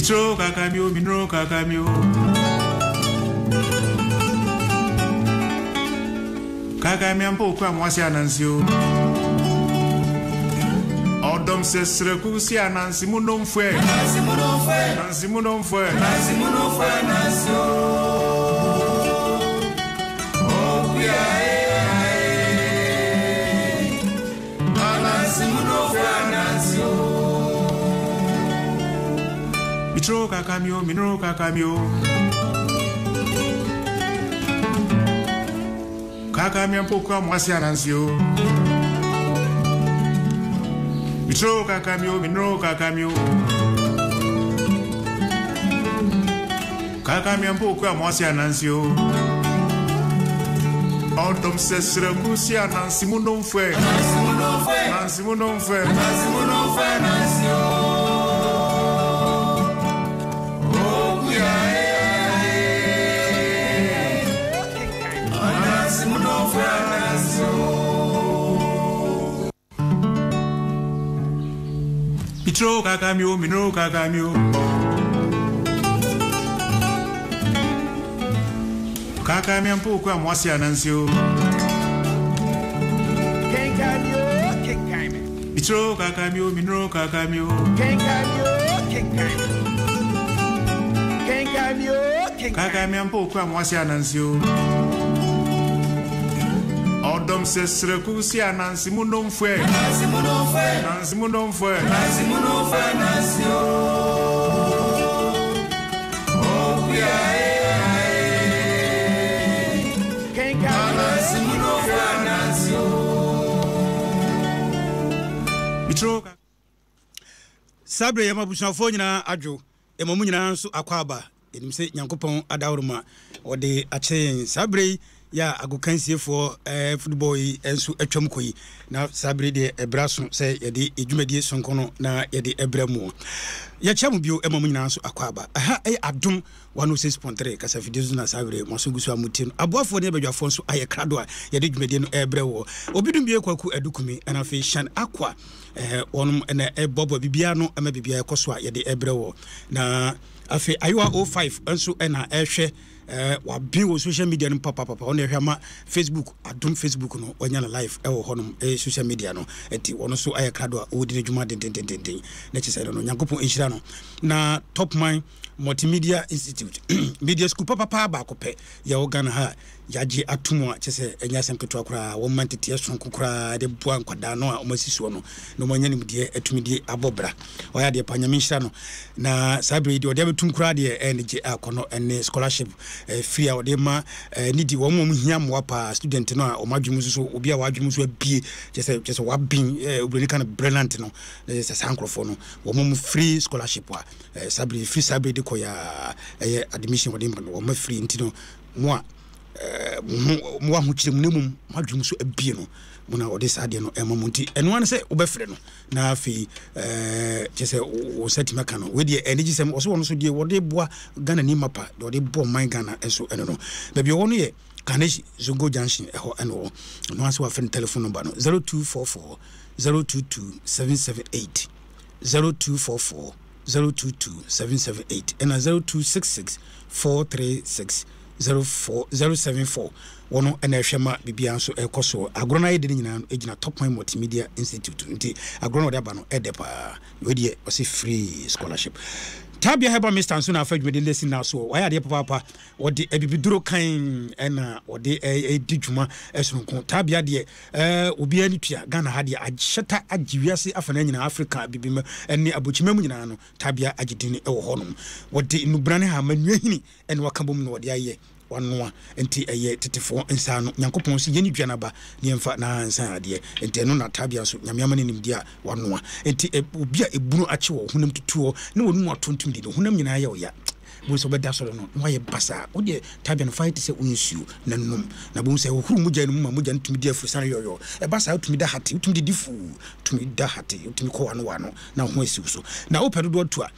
Mitro kakamio, minro kakamio. Kakamia mpo okura mwasi anansi o. Ọdọm sẹ srẹku si anansi mu nomfue. Anansi mu nomfue. Anansi mu nomfue. Anansi mu nomfue anansi o. Okuya e ae. Anansi mu nomfue anansi o. Mitro kakamio, minro kakamio. Kakamia mpo okura mwasi anansi o. Mitro kakamio, minro kakamio. Kakamia mpo okura mwasi anansi o. Ọdọm sẹ srẹku si anansi mu nomfue. Anansi mu nomfue. Anansi mu nomfue. Anansi mu nomfue anansi o. Okuya e ae. Anansi mu nomfue anansi o. Mitro kakamio, minro kakamio. Kakamia mpo okura mwasi anansi o. Mitro kakamio, minro kakamio. Kakamia mpo okura mwasi anansi o. Ọdọm sẹ srẹku si anansi mu nomfue. Anansi mu nomfue. Anansi mu nomfue. Anansi mu nomfue anansi o. Okuya e ae. Anansi mu nomfue anansi o. Mitro Saa berɛ yi yɛma abusuafoɔ nyinaa adwo, yɛma mo nyinaa nso akwaaba. Yɛnim sɛ Nyankopɔn adaworoma ɔde akyɛ yɛn. Saa berɛ yi yɛ a agokansiefoɔ eh, football yi nso atwam kɔ yi, na saa berɛ yi deɛ ɛberɛ aso sɛ yɛde dwumadie sononko no na yɛde ɛbrɛ mo. Yɛkyia mo bio ma mo nyinaa nso akwaaba. Ɛha ɛyɛ Adom 106.3 kasafidie so na saa berɛ mo aso gu so a motie no. Aboafoɔ ne abadwafoɔ nso ayɛ krado a yɛde dwumadie no ɛrebrɛ wɔ. Obidumbie Kwaku Adukumi ɛna afei Shan Akwa eh, wɔnom na ɛboaboa biribiara no ma biribiara ɛkɔ so a yɛde ɛbrɛ wɔ. Na afei Ayowa 05 nso na ɛhwɛ eh, waben wɔ social media no papapapa. Ɔno ɛhwɛ ama Facebook, Adom Facebook no wanya no live ɛwɔ hɔnom eh, social media no. Ɛnti ɔno nso ayɛ krado a ɔredi n'adwuma dendendenden. Na kyerɛ sɛ no Nyankopɔn nhyira no. Na Topman Multimedia Institute, media school papapa baako pɛ yɛwɔ Ghana ha a yɛagye atom a kyerɛ sɛ ɛnyɛ asɛm ketewa koraa. Wɔma nteteɛ sononko koraa de boa nkwadaa no a wɔasi soɔ no na wɔanya nimdeɛ atumi de abɔ bra. Ɔyɛ adeɛ pa, Nyame nhyira no. Na saa berɛ yi deɛ ɔde abɛtum koraa deɛ ɛyɛ ne gye akɔ no ɛne scholarship free a ɔde ma ne di wɔn a wɔhia mmoa paa, student no a wɔn adwene mu nso so, obi a wɔadwene mu nso abie kyerɛ sɛ kyerɛ sɛ waben, oburoni ka no brilliant no, na kyerɛ sɛ saa nkurɔfoɔ no wɔn free scholarship a saa berɛ yi, firi saa berɛ yi de kɔ yɛ a ɛyɛ admission wɔde ma no wɔn free nti no mo a mo ho mo ahokyere mu na mmom mo adwene mu so abie no mo na ɔde saa adeɛ no ɛma mo nti ɛno ara ne sɛ wobɛfrɛ no na afei kyɛ sɛ wo nsa tumi aka no. Wei deɛ anigye sɛm ɔso wɔn nso deɛ wɔde boa Ghana ni mapa deɛ ɔde bɔ ɔman Ghana nso ɛno no baabi ɔwɔ no yɛ Kaneshie Zongo Junction ɛhɔ ɛna ɔwɔ. Ɛno ara sɛ wafrɛ no telephone number no 0244 022 778 0244 022 778 ɛna 0266 436 04 074 wɔn na ɛhwɛ ma biribiara nso ɛkɔ soɔ. Agorɔ no ayɛ de no nyinaa no gyina Top Point Multimedia Institute nti agorɔ no ɔde aba no ɛdɛ paa. Wei deɛ ɔse free scholarship. Tabia Herbal Mixture nso na afa dwumadi no asi nna soɔ. Wayɛ adeɛ papaapa. Wɔde abibiduro kan ɛna wɔde ɛdi dwuma soronko. Tabia deɛ ɛɛ obiara ni tua. Ghana ha deɛ ahyɛta agye wiase afa no nyinaa, Africa abibima ɛne abokyima mu nyinaa no Tabia agye din wɔ hɔnom. Wɔde nnubena ne hama nnuahini ɛna waka bom na wɔde ayɛ wanoa nti ɛyɛ tetefoɔ nsa ano. Nyankopɔn nso yɛne dua no aba ne yɛmfa na nsa adeɛ nti ɛno na Tabia nso Nyame ama no nimdeɛ a wanoa nti obi a ebunu akye wɔ honam tutuɔ ne wɔn mu ato ntom di no honam nyinaa yɛ ɔya bohu sɛ wobɛda sɔre no na wayɛ basaa. Wodeɛ Tabia no fa yɛ te sɛ wo nsuo na nom na bohu sɛ ɛhohoro mogya no mu ma mogya no tumi di afurusane yɔyɔ. Ɛba saa wotumi da hate, wotumi didi fuu, wotumi da hate, wotumi kɔ wano wano na wo ho asi wo so. Na wopɛ dodoɔ tu a.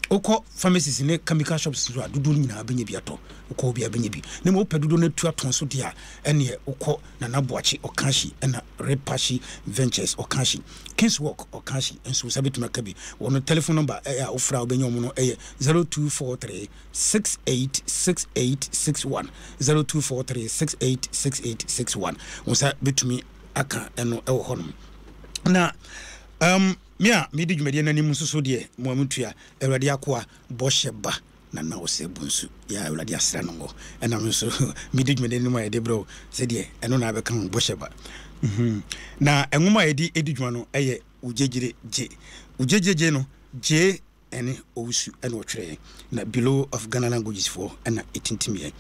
Wokɔ pharmacies ne chemical shops nso a, dodoɔ no nyinaa bɛnya bi atɔ. Wokɔ hɔ biara bɛnya bi. Na mmom wopɛ dodoɔ no atu atɔn so deɛ a, ɛnneɛ wokɔ Nana Boakye Ɔkanhyi ɛna Repahyi Ventures Ɔkanhyi, Kings Walk Ɔkanhyi nso wo nsa bɛtumi aka bi. Wɔn telephone number a wofrɛ a wobɛnya wɔn no yɛ 0243 686861, 0243 686861. Wo nsa bɛtumi aka ɛno wɔ hɔnom. Na um, Me a medi dwumadie no anim nso so deɛ, mo a motua, Awurade akoa, bɔhyɛ ba, na na ɔsɛ bonsu, yɛ a Awurade asra no ngo, ɛna me nso medi dwumadie no anim a yɛde brɛ wo, sɛdeɛ ɛno na abɛka ho, bɔhyɛ ba. Mm-hmm. Na nwoma a yɛde di dwuma no yɛ Wogyegyere Gye. Wogyegyere Gye no, gye Ɛne Owusu na ɔtwerɛeɛ, na Bureau of Ghana Languages foɔ na ɛtintimiiɛ.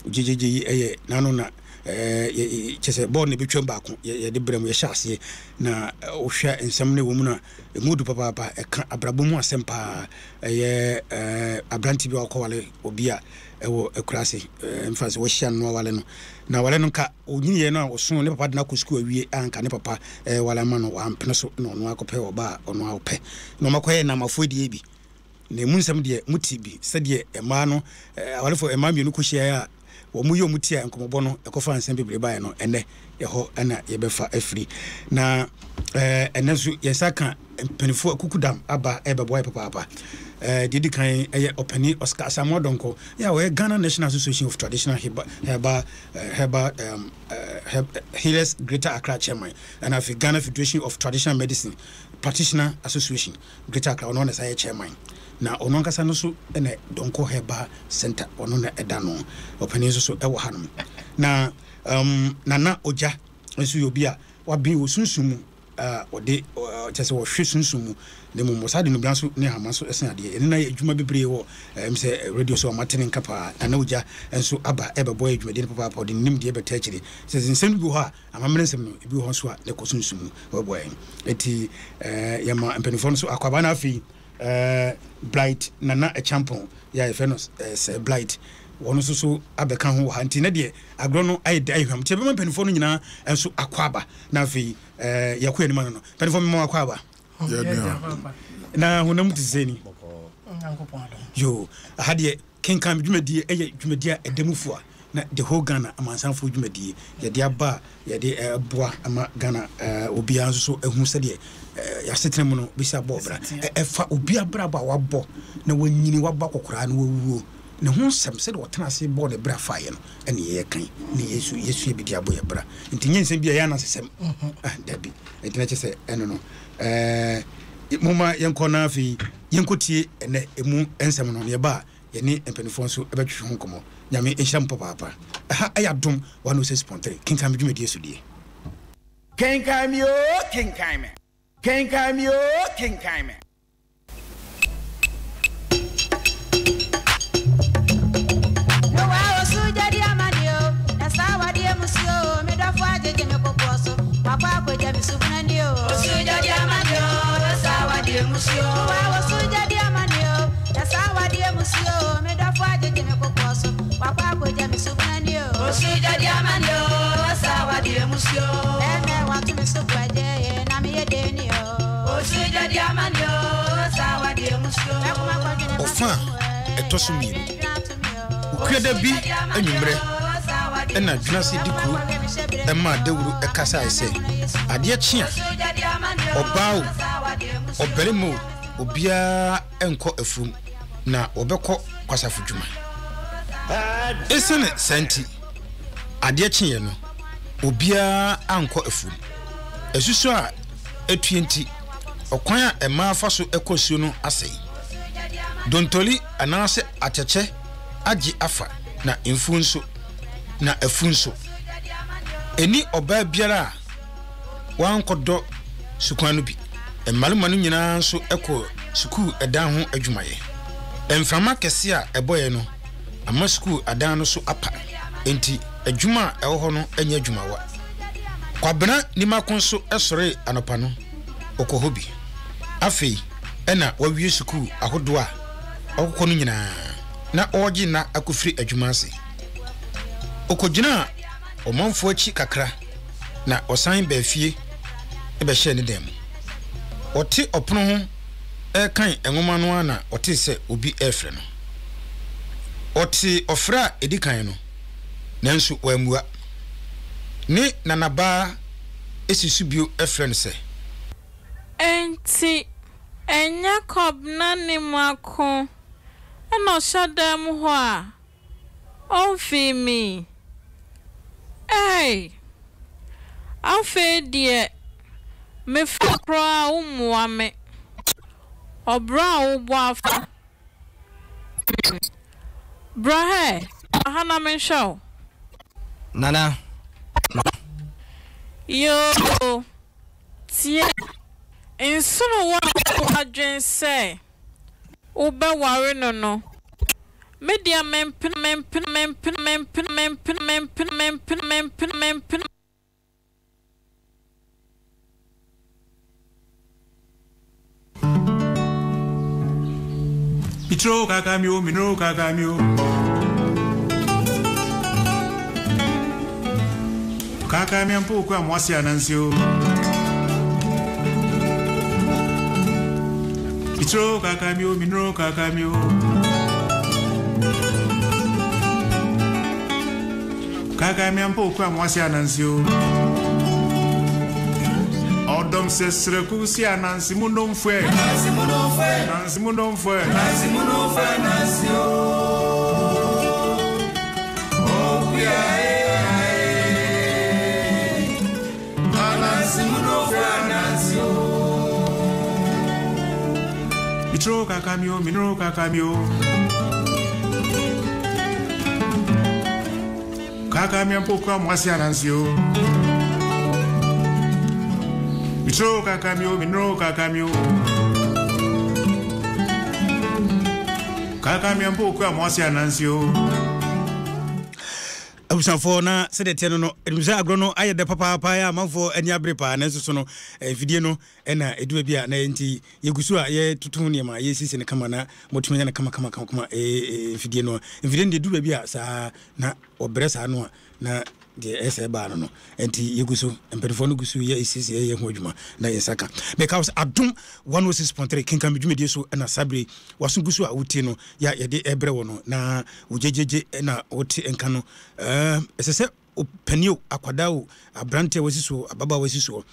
Gyegyegye yi yɛ n'ano na ɛɛ kyɛ sɛ bɔɔl na ɛbɛtwam baako yɛde brɛ mu yɛhyɛ aseɛ na wohwɛ nsɛm no ɛwɔ mu no a ɛmu du papaapa ɛka abrabɔ mu asɛm paa ɛyɛ ɛɛ aberante bi a ɔkɔwale obi a ɛwɔ akuraase ɛɛ mfa sɛ wɔahyia no awale no na awale no nka onyiniiɛ no a ɔso ne papa de no akɔ sukuu awie a anka ne papa reware ama no, wampene so na ɔno akɔpɛ ɔbaa a ɔno ara ɔpɛ. Na wɔakɔyɛ nnamafoɔ adie bi. Na emu nsɛm deɛ, mote bi, sɛdeɛ mmaa no, awarefoɔ mmaa mmienu kɔhyiaeɛ a wɔyɛ wɔn ti a nkɔmmɔbɔ no ɛkɔfaa nsɛm bebree baeɛ no, ɛnnɛ ɛhɔ na yɛbɛfa afiri. Na ɛnnɛ nso yɛn nsa ka mpanimfoɔ akukudam aba ɛrebɛboa yɛ papaapa. Deɛ ɛdi kan ɛyɛ ɔpanin Oscar Asamoah Donkor a ɔyɛ Ghana National Association of Traditional Herbal Herbal um, Healers Greater Accra Chairman, ɛna afei Ghana Federation of Traditional Medicine Practitioner Association Greater Accra, ɔno na ɛsan yɛ chairman. Na ɔno ankasa no so na Donkor Herbal Center, ɔno na ɛda no. Ɔpanin nso so ɛwɔ hanom. Na um, Nana Ogya nso yɛ obi a waben wɔ sunsum mu a ɔde kyerɛ sɛ wɔhwɛ sunsum mu na mmom wɔsan de nnubena nso ne ahama nso sen adeɛ. Yɛne no ayɛ adwuma bebree wɔ ɛm sɛ radio so a wɔate ne nka paa. Nana Ogya nso aba ɛbɛbɔ yɛ dwumadie no papaapa. Ɔde ne nimdeɛ bɛta akyire. Sɛ nsɛm no bi wɔ hɔ a amammerɛ nsɛm no ebi wɔ hɔ nso a na ɛkɔ sunsum mu wɔbɛboa yɛn. Enti yɛma mpanimfoɔ no nso akwaaba na afei Blight Nana Acheampong yɛ a yɛfrɛ no Sir Blight wɔn nso so abɛka ho wɔ ha nti na deɛ agorɔ no ayɛ dɛ ayɛ hwam nti yɛbɛma mpanimfoɔ no nyinaa nso akwaaba na afei yɛkɔ anim ano no mpanimfoɔ mema wakɔ aba na honam te sɛ ni yo aha deɛ kenkan dwumadie ɛyɛ dwumadie a ɛda mu fua na the whole Ghana amansanfoɔ dwumadie yɛde aba a yɛde ɛboa ama Ghana obiara nso so ɛhu sɛdeɛ yɛasetena mu no bɛsi abɔ ɔbra ɛfa obi abrabɔ a wabɔ na wanyini wabɔ akɔkoraa na wawuo ne ho nsɛm sɛdeɛ ɔtena ase bɔɔ ne bra faeɛ no ɛne yɛkan ne yɛsu yɛsua bi de abɔ yɛ bra nti nyɛ nsɛm bi a ɛyɛ anansesɛm mhm. ah, dabi ɛnti na kyɛ sɛ ɛno no ɛɛ momma yɛnkɔ na afei yɛnkɔtie ɛnɛ ɛmu nsɛm no ne yɛba a yɛne mpanimfoɔ nso bɛtwetwe ho nkɔmmɔ. Nyame nhyira mo papaapa. Ɛha ɛyɛ Adom 106.3. Kenkan me dwumadie so die. Kenkan me oo, kenkan me. Kenkan me oo, kenkan me. Noa osu gya di amane o, na saa awadeɛ musuo o, me dɔfo agyegye me kokoɔ so, wakɔ akɔgya me subunu ani o. Osu gya di amane o, na saa awadeɛ musuo o. Noa osu gya di amane o, na saa awadeɛ musuo o, me dɔfo agyegye me kokoɔ so, wakɔ akɔgya me subunu ani o. Osu gya di amane o, na saa awadeɛ musuo o. Bɛɛma wato me so bu agye, na meyɛ den ni o. Osu gya di amane o, na saa awadeɛ musuo o. Mɛkoma kɔdwene Ɔfã a ɛtɔ so mmienu. Okuada bi anwummerɛ na Dwenase de kuro maa dawuro kasaeɛ sɛ, adeɛ kye a, ɔbaa o, ɔbarima o, obiara nkɔ afuom na wɔbɛkɔ kwasafo dwuma. Esiane saa nti, adeɛ kyeeɛ no, obiara ankɔ afuom. Asusu a atue nti, ɔkwan a mmaa fa so kɔ asuo no asɛe. Dontoli anaasɛ atɛkyɛ agye afa na mfuo nso, na afu nso. Ɛnni ɔbaa biara a wankɔdɔ sukwan no bi. Mmarima no nyinaa nso kɔɔ sukuu dan ho adwumayɛ. Mframa kɛse a ɛbɔeɛ no ama sukuu adan no so apa, enti adwuma a ɛwɔ hɔ no nyɛ adwumawa. Kwabena Nimako nso sɔree anɔpa no, ɔkɔɔ hɔ bi. Afei na wawie sukuu ahodoɔ a ɔkokɔ no nyinaa na ɔregye nna akɔfiri adwuma ase. Ɔkɔgyinaa ɔmanfoɔ akyi kakra na ɔsan baa fie bɛhyɛɛ ne dan mu. Ɔte ɔpono ho rekan nwoma no ara na ɔtee sɛ obi refrɛ no. Ɔtee ɔfrɛ a edi kan no, nanso wammua. Ne nanabaa si so bio frɛ no sɛ. Enti, ɛnyɛ Kɔbena ne Mako na ɔhyɛ dan mu hɔ a ɔmfii me? Ei! Afei deɛ mefa koraa a wommoa me. Ɔbra a wobɔ afa me. Bra ha ɛ, bra ha na menhwɛ wo. Nana. Yoo, tie. Nsono wo a w'adwene sɛ wobɛware no no, me deɛ mempene, mempene, mempene, mempene, mempene, mempene, mempene, mempene, mempene. Mitro kakamio, minro kakamio. Kakamia mpo kwa mwasi anansio. Mitro kakamio, minro kakamio. Kakamia mpo kwa mwasi anansio. Ọdọm sẹ srẹku si anansi mu ndomfue. Anansi mu ndomfue. Anansi mu ndomfue. Anansi mu ndomfue anansi o. Okuya e ae. Anansi mu ndomfue anansi o. Mitro kakamio, minro kakamio. Kakamia mpo kwa mwasi anansi o. Mitro kakamio, minro kakamio. Kakamia mpo kwa mwasi anansi o. Abusuafoɔ, na sɛdeɛ ɛteɛ no no, ɛnim sɛ agorɔ no ayɛ dɛ papaapa yɛ amanfoɔ ani abere paa, nanso so no mfidie no ɛna ɛdu baabi a na nti yɛgu so a yɛtoto nneɛma yɛsiesie no kama na motumi anya no kama kama kama kama mfidie no mfidie no deɛ ɛdu baabi a saa na wɔbrɛ saa no a na deɛ ɛsɛ ɛbaa no no nti yɛgu so, mpanimfoɔ no gu so yɛ ɛsiesie yɛ ho adwuma na yɛn nsa ka. Meka wo sɛ Adom 106.3 kenkan me dwumadie so na saa bere waso gu so a wotie no yɛ a yɛde ɛbrɛ wɔ no na wogyegyegye na wote nka no. Ɛsɛ sɛ ɔpani o, akwadaa o, aberante a wasi soɔ, ababaawa a wasi soɔ,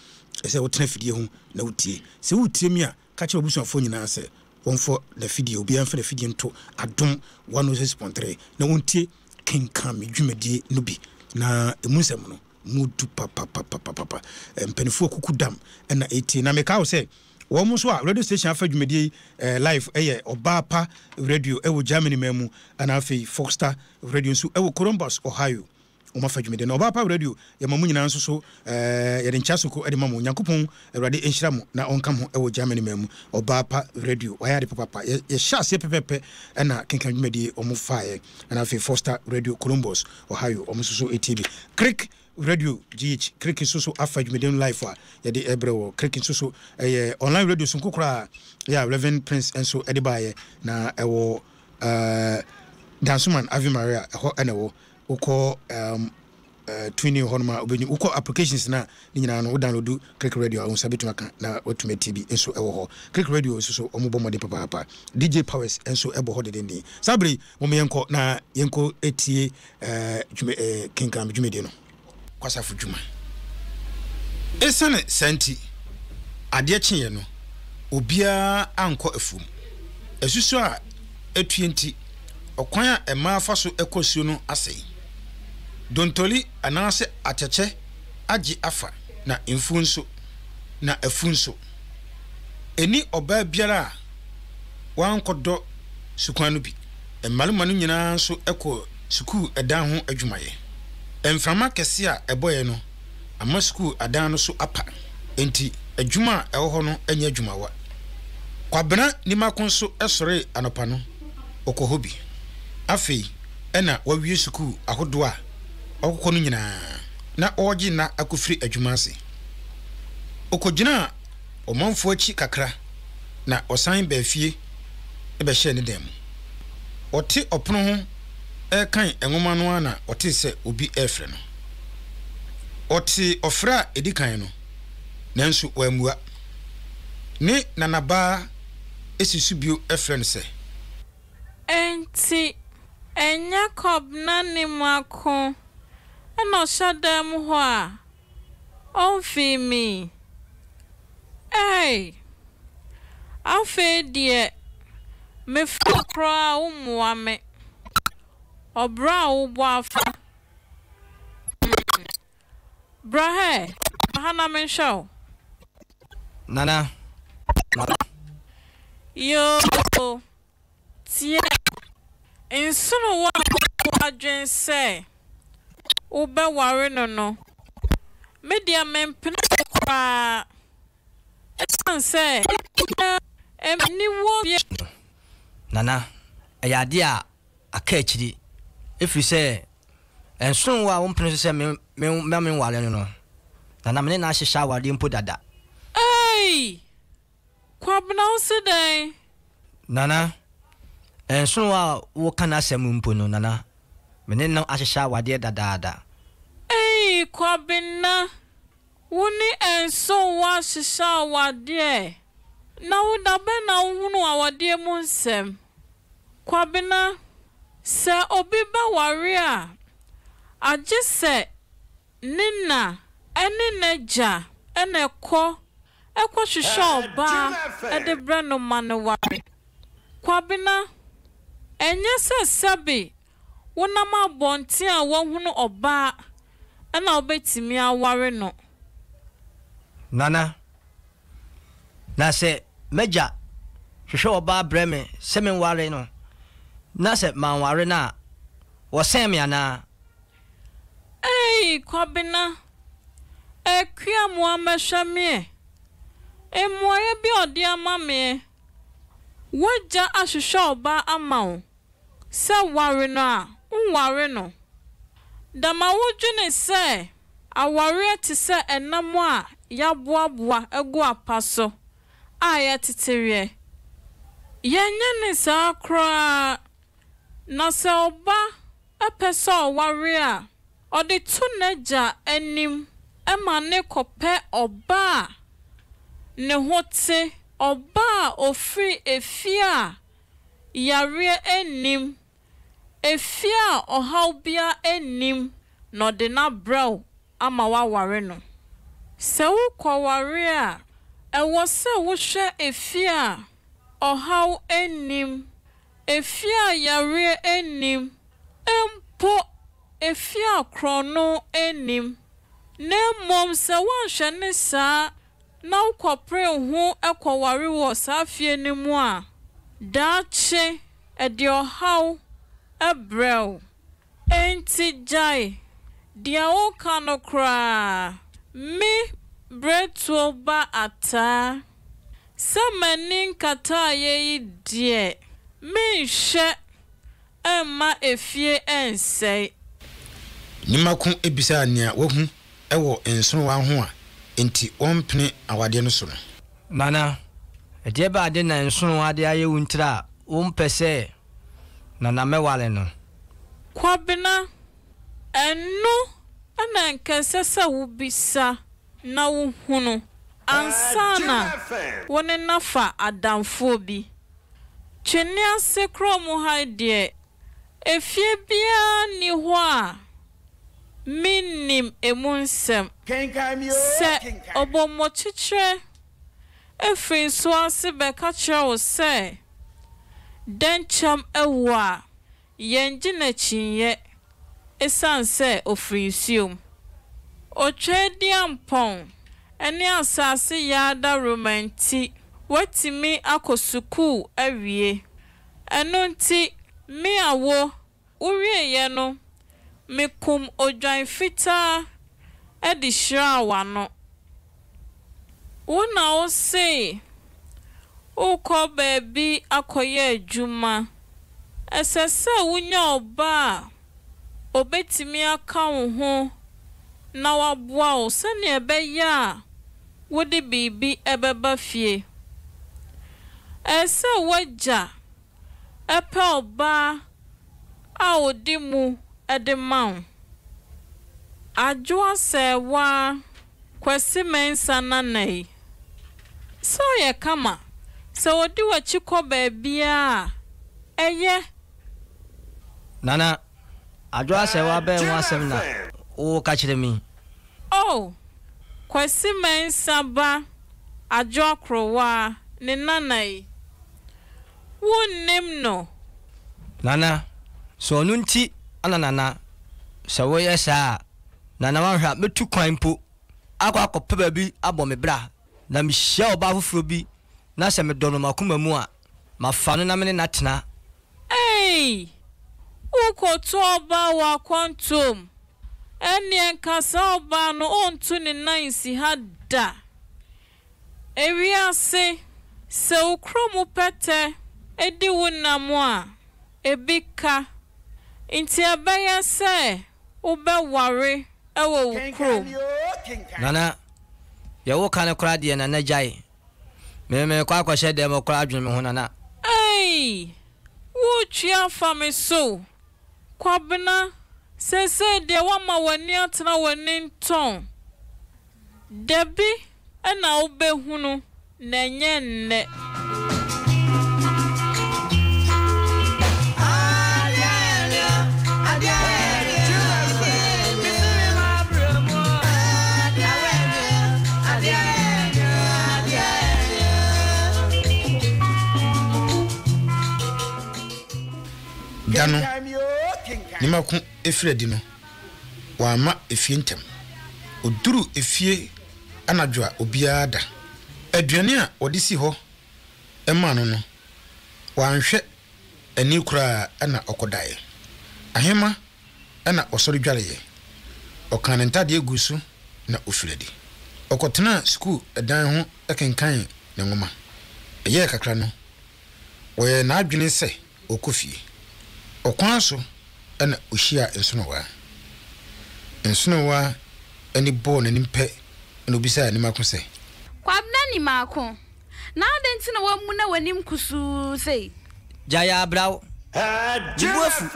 ɛsɛ sɛ wotena afidie ho na wotie. Sɛ woretie me a, ka kyerɛ w'abusuafoɔ nyinaa sɛ wɔmfa n'afidie, obiara mfa n'afidie nto Adom 106.3 na wɔntie Kenkan Me dwumadie no bi, na ɛmu nsɛm no, mu du papapapapapa. Mpanimfoɔ kuku dam na ɛretie. Na meka wo sɛ, wɔn nso a radio station afa dwumadie yi eh, live ɛyɛ Ɔbaa Pa Radio ɛwɔ Germany man mu, ɛna afei Foxstar Radio nso ɛwɔ Columbus, Ohio. Wɔn afa dwumadie no. Ɔbaa Pa Radio, yɛma mo nyinaa nso so eh, yɛde nkyia soko de ma mo. Nyankopɔn Awurade nhyira mo na ɔnka mo ho ɛwɔ Germany man mu. Ɔbaa Pa Radio, wɔayɛ ade papapa. Yɛhyɛ aseɛ pɛpɛpɛ ɛna kenkan dwumadie wɔn faeɛ. Ɛna afei Foster Radio Columbus, Ohio, wɔn nso so ɛtie bi. Creek Radio GH, Creek nso so afa dwumadie no live a yɛde ɛbrɛ wɔ. Creek nso so ɛyɛ online radio sonko koraa yɛ a Reverend Prince nso ɛde baeɛ na ɛwɔ uh, Dansoman Ave Maria ɛhɔ ɛna ɛwɔ. Wokɔ um, uh, tuning hɔ nom a wobɛnya, wokɔ applications no a ne nyinaa no wo download Click Radio a wo nsa bɛtumi aka na watumi atie bi nso ɛwɔ hɔ. Click Radio nso so wɔn bɔ mmɔden papaapa. DJ Powers nso ɛbɔ hɔ dedenden. Saa bere yi mom yɛnkɔ na yɛnkɔ etie eh, dwuma, eh, kenkan dwumadie no. Kwasafo dwuma. Esiane saa nti, adeɛ kyeeɛ no, obiara ankɔ afuom. Asusu a atue nti, ɔkwan a mmaa fa so kɔ asuo no asɛe. Dontoli anaasɛ atɛkyɛ agye afa, na mfuo nso, na afu nso. Ɛnni ɔbaa biara a wankɔdɔ sukwan no bi. Mmarima no nyinaa nso kɔɔ sukuu dan ho adwumayɛ. Mframa kɛse a ɛbɔeɛ no ama sukuu adan no so apa, enti adwuma a ɛwɔ hɔ no nyɛ adwumawa. Kwabena Nimako nso sɔree anɔpa no, ɔkɔɔ hɔ bi. Afei na wawie sukuu ahodoɔ a ɔkokɔ no nyinaa na ɔregye nna akɔfiri adwuma ase. Ɔkɔgyinaa ɔmanfoɔ akyi kakra na ɔsan baa fie bɛhyɛɛ ne dan mu. Ɔte ɔpono ho rekan nwoma no ara na ɔtee sɛ obi refrɛ no. Ɔtee ɔfrɛ a edi kan no, nanso wammua. Ne nanabaa sii so bio frɛɛ no sɛ. Enti ɛnyɛ Kɔbena ne Mako na ɔhyɛ dan mu hɔ a ɔmfii me? Ei! Afei deɛ mefrɛ wo koraa a wommoa me. Ɔbra a wobɔ afa. Hmm. Bra ha ɛ, bra ha na menhwɛ wo. Nana, Nana. Yoo, tie. Nsono wo a wowɔ w'adwene sɛ wobɛware no no, me deɛ mempene so koraa. Ɛsiane sɛ nni wɔ fie. Nana, ɛyɛ adeɛ a aka akyiri, ɛfiri sɛ ɛnsono wo a wompene so sɛ me me ma menware no no, Nana, me ne no ahyehyɛ awareɛ mpo dada. Ei! Kwabena wo se dɛn? Nana, ɛnsono wo a woka n'asɛm mpo no, Nana, me ne no ahyehyɛ awadeɛ dadaada. Ei! Kwabena, Wo ne ɛnso woahyehyɛ awadeɛ na wo da bɛn na wohunu awadeɛ mu nsɛm? Kwabena, sɛ obi bɛware a, agye sɛ ne na ne n'agya na ɛkɔ kɔhwehwɛ ɔbaa de brɛ no ma no ware. Kwabena, ɛnyɛ sɛ sɛbe Wonam abɔnten a woahunu ɔbaa na wobɛtumi aware no. Nana, na sɛ m'agya hwehwɛ ɔbaa brɛ me sɛ menware no na sɛ manware no a, wɔsɛn me anaa? Ei Kwabena, Akua moa mmɛhwɛ me ɛ. Mmuaeɛ bi a ɔde ama me ɛ. W'agya ahwehwɛ ɔbaa ama wo. Sɛ ware no a, nware no. Dama wodwene sɛ awareɛ te sɛ ɛnam a yɛaboaboa agu apa so a yɛteteweɛ? Yɛnyɛ no saa koraa. Na sɛ ɔba pɛ sɛ ɔware a, ɔde to n'agya anim ma no kɔpɛ ɔba a ne ho te, ɔba a ɔfiri efie a yareɛ nnim, efie a ɔhaw biara nnim na ɔde no abrɛ wo ama woaware no. Sɛ wokɔware a, ɛwɔ sɛ wohwɛ efie a ɔhaw nnim, efie a yareɛ nnim, mpo efie a korɔno nnim. Na mmom sɛ woanhwɛ no saa na wokɔpere wo ho kɔware wɔ saa fie no mu a, daakye ɛde ɔhaw brɛ wo. Enti gyae deɛ woreka no koraa. Me berɛtuo ba ataa. Sɛ m'ani nkataaeɛ yi deɛ, menhwɛ mma efie nsɛe. Nimako bisaa nea wahu wɔ nsonowa ho a enti wɔmpene awadeɛ no so no. Nana, ɛdeɛ bɛn ade na nsonowa de ayɛ wo ntira a wompɛ sɛ Nana mɛware no? Kwabena, Ɛno na anka ɛsɛ sɛ wobisa na wohunu ansa na wo ne no afa adamfoɔ bi. Twene ase kurom ha yi deɛ, efie biara nni hɔ a mennim emu nsɛm. Sɛ ɔbɔmmɔkyekyerɛ firi nsuo ase bɛka kyerɛ wo sɛ dɛnkyɛm awu a, Yɛnngye no akyinnyeɛ esiane sɛ ɔfiri nsuo mu. Otweaduampɔn ne asase yaa dawuroma nti, watumi akɔ sukuu awie. Ɛno nti, me a wo, wowieeɛ no, mekum odwan fitaa de hyiraa w'ano. Wo na wose worekɔ baabi akɔyɛ adwuma. Ɛsɛ sɛ wunya ɔba a obetumi aka wo ho na waboa wo sɛnea ɛbɛyɛ a wode biribi bɛba fie. Ɛsɛ sɛ w'agya pɛ ɔbaa a ɔdi mu de ma wo. Adwoa Sɛɛwaa Kwasi Mensah Nana yi, sɛ ɔyɛ kama. Sɛ ɔdi w'akyi kɔ baabiara a, ɛyɛ. Nana, Adwo asɛe w'abɛn ho asɛm na woreka kyerɛ me yi? Oh, Kwasi Mensah ba Adwo Akorowaa ne nana yi, wonnim no? Nana, Sɛ ɔno nti na Nana, sɛ woyɛ saa a, Nana woanhwɛ a mɛtu kwan mpo akɔ akɔpɛ baabi abɔ me bra, na mehyia ɔbaa foforɔ bi na sɛ medɔ no m'akoma mu a, mafa no na me ne no atena. Ei! Worekɔto ɔbaa wɔ akwantuom? Ɛnneɛ nka saa ɔbaa no ɔntu ne nan nsi ha da. Ewiase, sɛ wo kurom pɛtɛ di wo nam a, ebi ka. Nti ɛbɛyɛ sɛ wobɛware wɔ wo kurom. Nana, deɛ woka no koraa deɛ Nana gyae. Me merekɔ akɔhyɛ dɛm koraa dwene me ho Nana. Ei! Woretwi afa me so o. Kwabena, seesei deɛ woama w'ani atena w'ani ntɔn. Dabi na wobɛhunu, na ɛnyɛ nnɛ. Da no, Nimako firi adi no, wamma efie ntɛm. Ɔduruu efie anadwo a obiara da. Aduane a wɔde si hɔ maa no no, wanhwɛ ani koraa na ɔkɔdaeɛ. Ahema na ɔsɔre dwareeɛ. Ɔkaa ne ntadeɛ guu so na ɔfirii adi. Ɔkɔtenaa sukuu dan ho kenkan ne nwoma. Ɛyɛɛ kakra no, Ɔyɛɛ n'adwene sɛ ɔrekɔ fie. Ɔkwan so na ɔhyiaa Nsonowa. Nsonowa ani bɔɔ n'anim pɛ na ɔbisaa Nimako sɛ. Kwabena Nimako, na adɛn nti na woamuna w'anim kusuu sei? Gyae abraw. Me bo afu.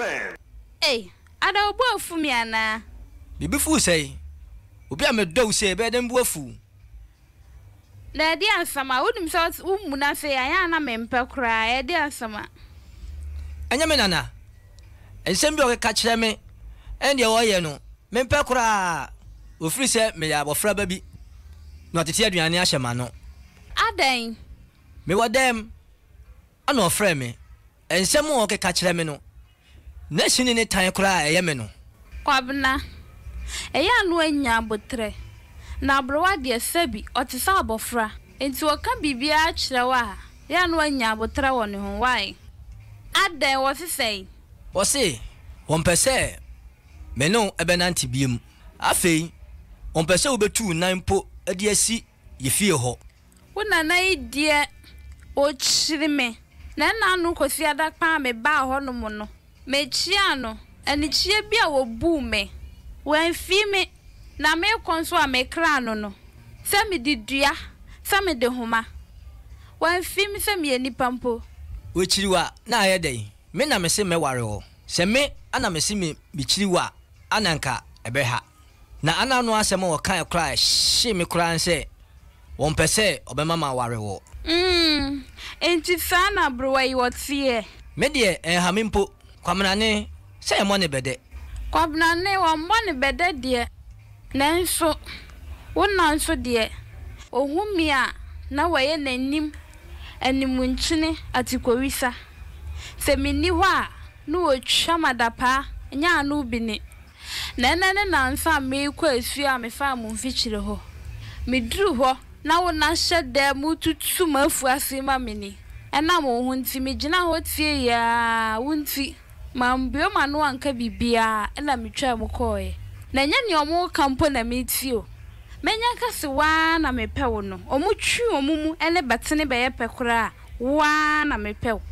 Ei, ada wo bo afu me anaa? Me bo fuw sɛn? Obi a medɔ wo sei, ɛbɛyɛ dɛn me bo afu wo? Na ɛde asɛm a, wonim sɛ wo muna sei a, ɛyɛ a na mempɛ koraa, ɛde asɛm a. Ɛnyɛ me nana. Nsɛm bi a ɔkeka kyerɛ me ɛne deɛ ɔyɛ no, mempɛ koraa. Ɔfiri sɛ meyɛ abɔfra ba bi na ɔtete aduane ahyɛ m'ano. Adɛn? Mewɔ dɛm, ɛna ɔfrɛɛ me. Nsɛm a ɔkeka kyerɛ me no, na sini ne tan koraa a ɛyɛ me no. Kwabena, ɛyɛ a na wanya aboterɛ. Na aberewa deɛ, sɛbi, ɔte sɛ abɔfra. Enti ɔka biribiara kyerɛ wo a, ɛyɛ a na wanya aboterɛ wɔ ne ho. Why? Adɛn, wɔse sɛn? Wɔse wɔmpɛ sɛ me ne wo bɛnante biom. Afei, wɔmpɛ sɛ wobɛtu wo nan mpo de asi yɛ fie hɔ. Wo nana yi deɛ ɔkyiri me. Na ɛna ano Kwasiada kwan a mebaa hɔnom no, mekyiaa no, anikyie bi a ɔbuu me. Wamfii me, na merekɔ nso a mekraa no no, sɛ mede dua, sɛ mede homa. Wamfii me sɛ meyɛ nipa mpo. Wokyiri wo a, na ayɛ dɛn? Me na mese mɛware wo. Sɛ me na mese mekyiri wo a, a na anka ɛbɛha. Na ana ano asɛm a ɔkae koraa a ɛhyee me koraa ne sɛ, wɔmpɛ sɛ ɔbɛma maware wo. Mm, enti saa na aberewa yi ɔteɛ? Me deɛ, ɛnha me mpo. Kwamenane, sɛ yɛmmɔ no bɛdɛ. Kwabenane, wɔmmɔ no bɛdɛ deɛ, nanso wo nna nso deɛ, ɔhu me a, na wayɛ n'anim animnkyene atikɔwisa. Sɛ menni hɔ a, na ɔtwa m'adapaa, nyɛ ano bi ni. Na ɛnnɛ ne nnansa a merekɔ asuo a mefaa mo mfikyire hɔ. Meduru hɔ na wo na hyɛ da mu tutu m'afu ase ma me ni. Ɛnam wo ho nti, megyinaa hɔ tieeɛ ara, wo nti, mambue m'ano anka biribiara, ɛnna metwaa mu kɔeɛ. Na ɛnyɛ nea wɔreka mpo na meretie o. Manya aka se wo ara na mepɛ wo no, wɔtwe wɔn mu ne bɛtene bɛyɛ pɛ koraa a, Wo ara na mepɛ wo.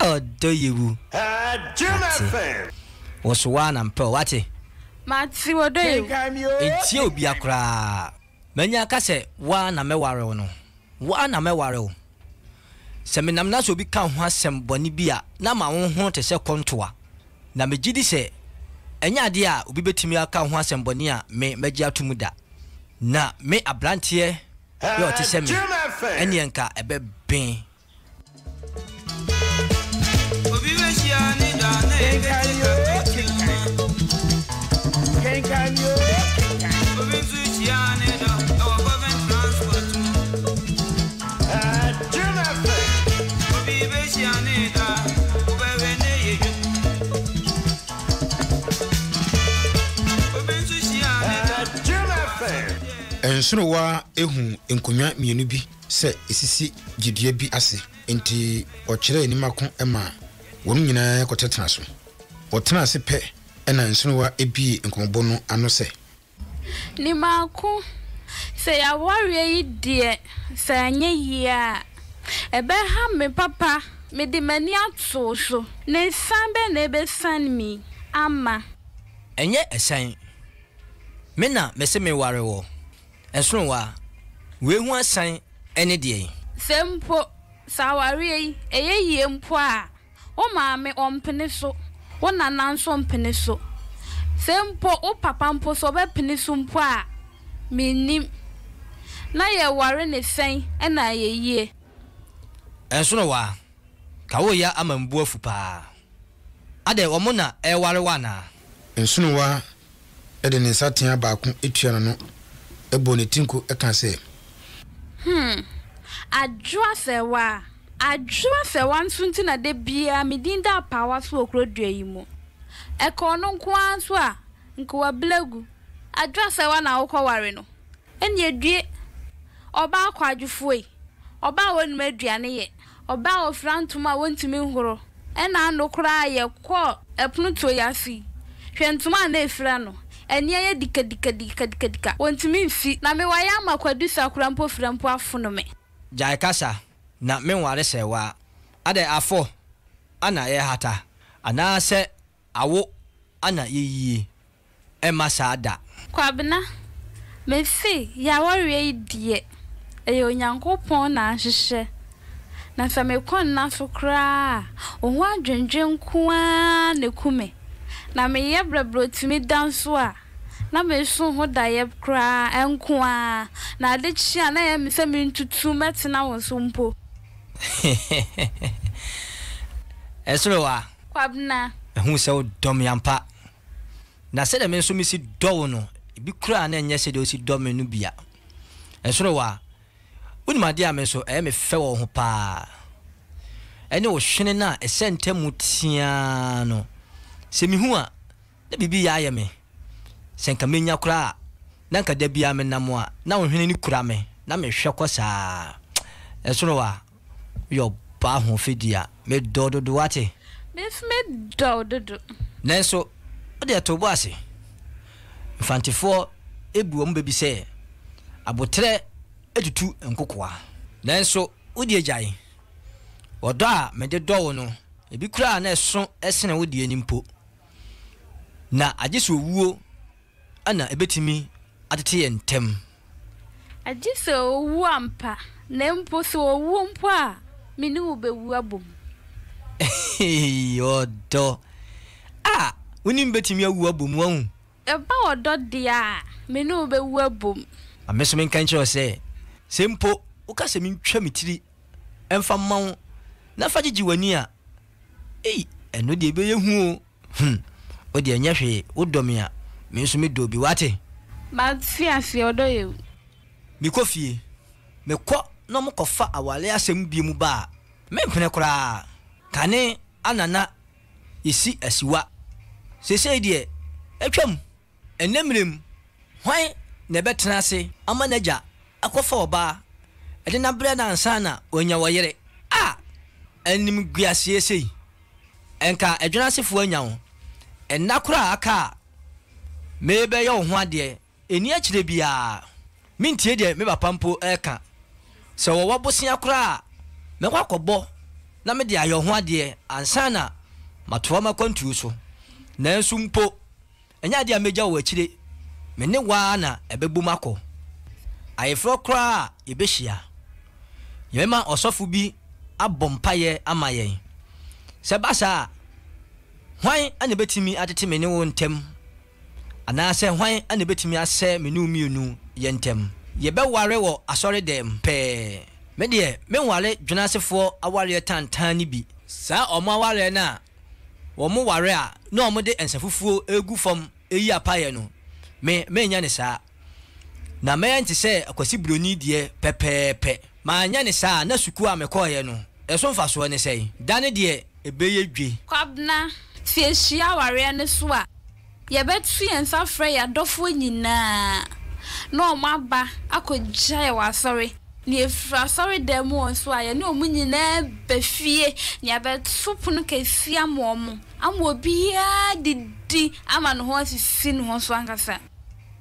Ɔdɔ yɛ wu. Mate. Wo so wo ara na mepɛ wo, wate? Mate, ɔdɔ yɛ wu. Ntie obia koraa. Manya aka sɛ wo ara na mɛware wo no, wo ara na mɛware wo. Sɛ menam na sɛ obi ka wo ho asɛm bɔne bi a, na ma wo ho te sɛ kɔntoa. Na megye di sɛ ɛnyɛ adeɛ a obi bɛtumi aka wo ho asɛm bɔne a me mɛgye ato mu da. Na me abranteɛ. yɛ ɔte sɛ me, ɛnneɛ nka ɛbɛben. Nsonowa hu nkonnwa mmienu bi sɛ esisi gyedua bi ase, enti ɔkyerɛɛ Nimako ma wɔn nyinaa kɔtenatenaa so. Wɔtenaa ase pɛ na Nsonowa buee nkɔmmɔbɔ no ano sɛ. Nimako, sɛ y'awareɛ yi deɛ sɛ anyɛ yie a, ɛbɛha me papa, mede m'ani ato wo so, na esiane bɛn na ɛbɛsiane me yi ama? Ɛnyɛ asiane, me na mese meware wo. Ɛsono Wei ho asan ne deɛn? Sɛ mpo, sɛ awareɛ yi, ɛyɛ yie mpo a, wo maame ɔmpene so, wo nana nso mpene so. Sɛ mpo wo papa mpo sɛ ɔbɛpene so mpo a, mennim. Na yɛware no sɛn na ayɛ yie? Ɛnsono wo a, ka woreyɛ ama me bo afu paa. Adɛn, wɔn na ɛreware wo anaa? Nsonowa de ne nsateaa baako tuaa n'ano bɔɔ ne ti nko kaa sɛ. Hmm, Adwo Asɛwa, Adwo Asɛwa nso nti na da biara me din da apaawa so wɔ kuro dua yi mu. Ɛka ɔno nko ara nso a, nka wabla agu. Adwo Asɛwa na wokɔware no? Ɛnneɛ due! Ɔbaa kwadwofoɔ yi, ɔbaa a ɔnnim aduane yɛ, ɔbaa a ɔfira ntoma a wɔntumi nhoro, ɛna ano koraa a yɛkɔɔ ɛpono tuo yi ase yi, hwɛ ntoma a na ɛfira no, ani ayɛ dikadikadikadikadika, wɔntumi mfi, na me wayɛ ama Kwadu Sakora mpo fira mpo afono me. Gyae kasa na menware sɛɛwaa. Adɛn afɔ ana yɛhata anaasɛ Awo ana yɛ yie ɛmma saa da. Kwabena, mese y'awareɛ yi deɛ ɛyɛ Onyankopɔn na ahyehyɛ, na sɛ mekɔ nna so koraa a, wo ho adwendwen nko ara na ɛku me, na meyɛ brɛbrɛ tumi da nso a, na meso ho daeɛ koraa nko ara, na ade kye a na ɛyɛ me sɛ mentutu mɛtena wo so mpo. Ɛsoro wa. Kwabena. Mahu sɛ wodɔ me ampa. Na sɛdeɛ me nso mesi dɔ wo no, ebi koraa na ɛnyɛ sɛdeɛ wosi dɔ me no bi a. Ɛsono wo a, wonim adeɛ a me nso ɛyɛ me fɛ wɔ wo ho paa. Ɛne wo hwene no a ɛsɛ ntamu teaa no. Sɛ mehu a, na biribi reyɛ ayɛ me. Sɛ anka menya koraa a, na anka da biara menam a, na wo hwene no kura me, na mehwɛ kɔ saa. Ɛsono wo a, woyɛ ɔbaa hoɔfɛdua. Medɔ wo dodo, woate? Me nso medɔ wo dodo. Nanso, wo deɛ to wo bo ase. Mfantefoɔ bu wɔn bɛ bi sɛ, Aboterɛ tutu nkokoa. Nanso, wo deɛ gyae. Ɔdɔ a mede dɔ wo no, ebi koraa na ɛso sene wo deɛ no mpo. Na agye sɛ owuo na ɛbɛtumi atete yɛn ntam. Agye sɛ owu ampa, na mpo sɛ owuo mpo a, me ne wo bɛwu abom. Eii ɔdɔ a, wo ne me bɛtumi awu abom, wahu. Ɛba ɔdɔ deɛ a, me ne wo bɛwu abom. Ma me nso menka nkyerɛ wo sɛ, sɛ mpo woka sɛ mentwa me tiri mfa mma wo na fa gyegye w'ani a, Ei, ɛno deɛ ɛbɛyɛ hu o. Hmm, wo deɛ ɛnyɛ hwee, wodɔ me a, me nso medɔ obi, woate? Mate aseɛ, ɔdɔ yɛ hu. Mekɔ fie, mekɔ na wɔkɔfa awareɛ asɛm bio mu ba a, mempene koraa. Kane ana na yɛsi asiwa, seesei deɛ atwam. Ɛnnɛ mmerɛ mu, hwan na ɛbɛtena ase ama n'agya akɔfa ɔbaa de no abrɛ no ansa na wanya ɔyere? A! Animguaseɛ sei! Nka Adwenasefoɔ anya wo. Nna koraa a aka a merebɛyɛ wo ho adeɛ, ɛnni akyire biara. Mentie deɛ me papa mpo reka. Sɛ wɔwɔ bosea koraa a, mɛkɔ akɔbɔ na mede ayɛ wo ho adeɛ ansa na matoa m'akwantuo so. Nanso mpo, Ɛnyɛ adeɛ a mɛgya wo akyire, me ne wo ara na ɛbɛbom akɔ. Ayeforɔ koraa a yɛbɛhyia. Yɛbɛma ɔsɔfo bi abɔ mpaeɛ ama yɛn. Sɛ ɛba saa a, hwan na ɛbɛtumi atete me ne wo ntam? Anaasɛ hwan na ɛbɛtumi asɛe me ne wo mmienu yɛn ntam? Yɛbɛware wɔ asɔredɛm pɛɛ. Me deɛ, menware Dwenasefoɔ awareɛ tantan no bi. Saa wɔn awareɛ no a wɔn ware a na wɔde nsafufuo regu fam reyi apaeɛ no, me, menyɛ no saa. Na mɛyɛ no te sɛ Akwasi Broni deɛ pɛpɛɛpɛ. Manyɛ no saa a, na sukuu a mekɔeɛ no, ɛso mfasoɔ ne sɛn? Da no deɛ, ɛbɛyɛ dwe. Kwabena, sɛ yɛhyia awareɛ no so a, Yɛbɛto yɛn nsa afrɛ yɛn adɔfoɔ nyinaa na wɔn aba akɔgya yɛn wɔ asɔre. Na yɛfiri asɔredan mu hɔ nso a, yɛne wɔn nyinaa ba fie na yɛabɛto pono kɛseɛ ama wɔn, ama obiara adidi ama ne ho asisi ne ho so ankasa.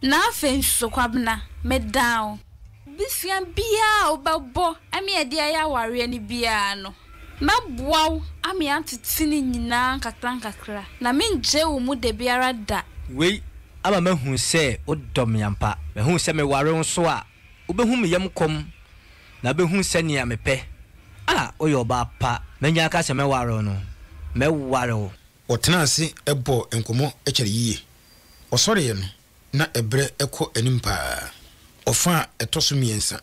Na afei nso, Kwabena, meda wo. Abusua biara a wobɛbɔ me yɛde ayɛ awareɛ no biara no, mɛboa wo ama yɛatete ne nyinaa nkakrankakra, na merengyae wo mu dabiara da. Wei ama mahu sɛ wodɔ me ampa. Mahu sɛ meware wo nso a, wobɛhu me yam kɔm na wobɛhu sɛnea mepɛ. Ah, woyɛ ɔbaa pa. Manya aka sɛ mɛware wo no, mɛware wo. Wɔtenaa ase bɔɔ nkɔmmɔ kyɛree yiye. Wɔsɔreeɛ no, na ɛberɛ kɔ anim paa. Ɔfã a ɛtɔ so mmiɛnsa.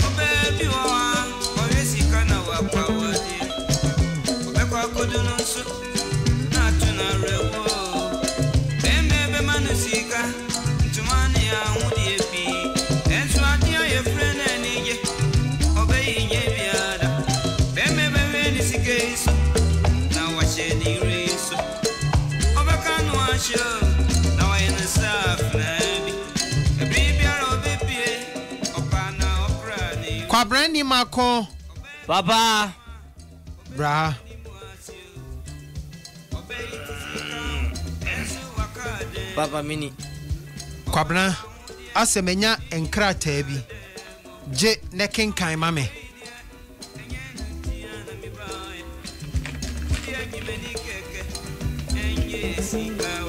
Ɔbaa bi wɔ hɔ a, ɔhwɛ sika na wapaw adeɛ. Ɔbɛkɔ akɔdu no nso, na ato no awerɛhoɔ. Bɛrima bɛma no sika, ntoma ne ahodeɛ pii. Nanso adeɛ a yɛfrɛ no anigye, ɔbɛyi nyɛ biara da. Bɛrima bɛhwɛ ne sika yi so, na wahyɛ ne yere yi so. Ɔbɛka no ahyɛ o, na wayɛ no sɛ afenaa bi. Ɛbere biara ɔbɛpue, ɔpa na ɔkra ne yere. Kwabena Nimako. Papa. Bra ha. Papa mini. Kwabena, asɛ manya nkrataa bi. Gye na kenkan ma me.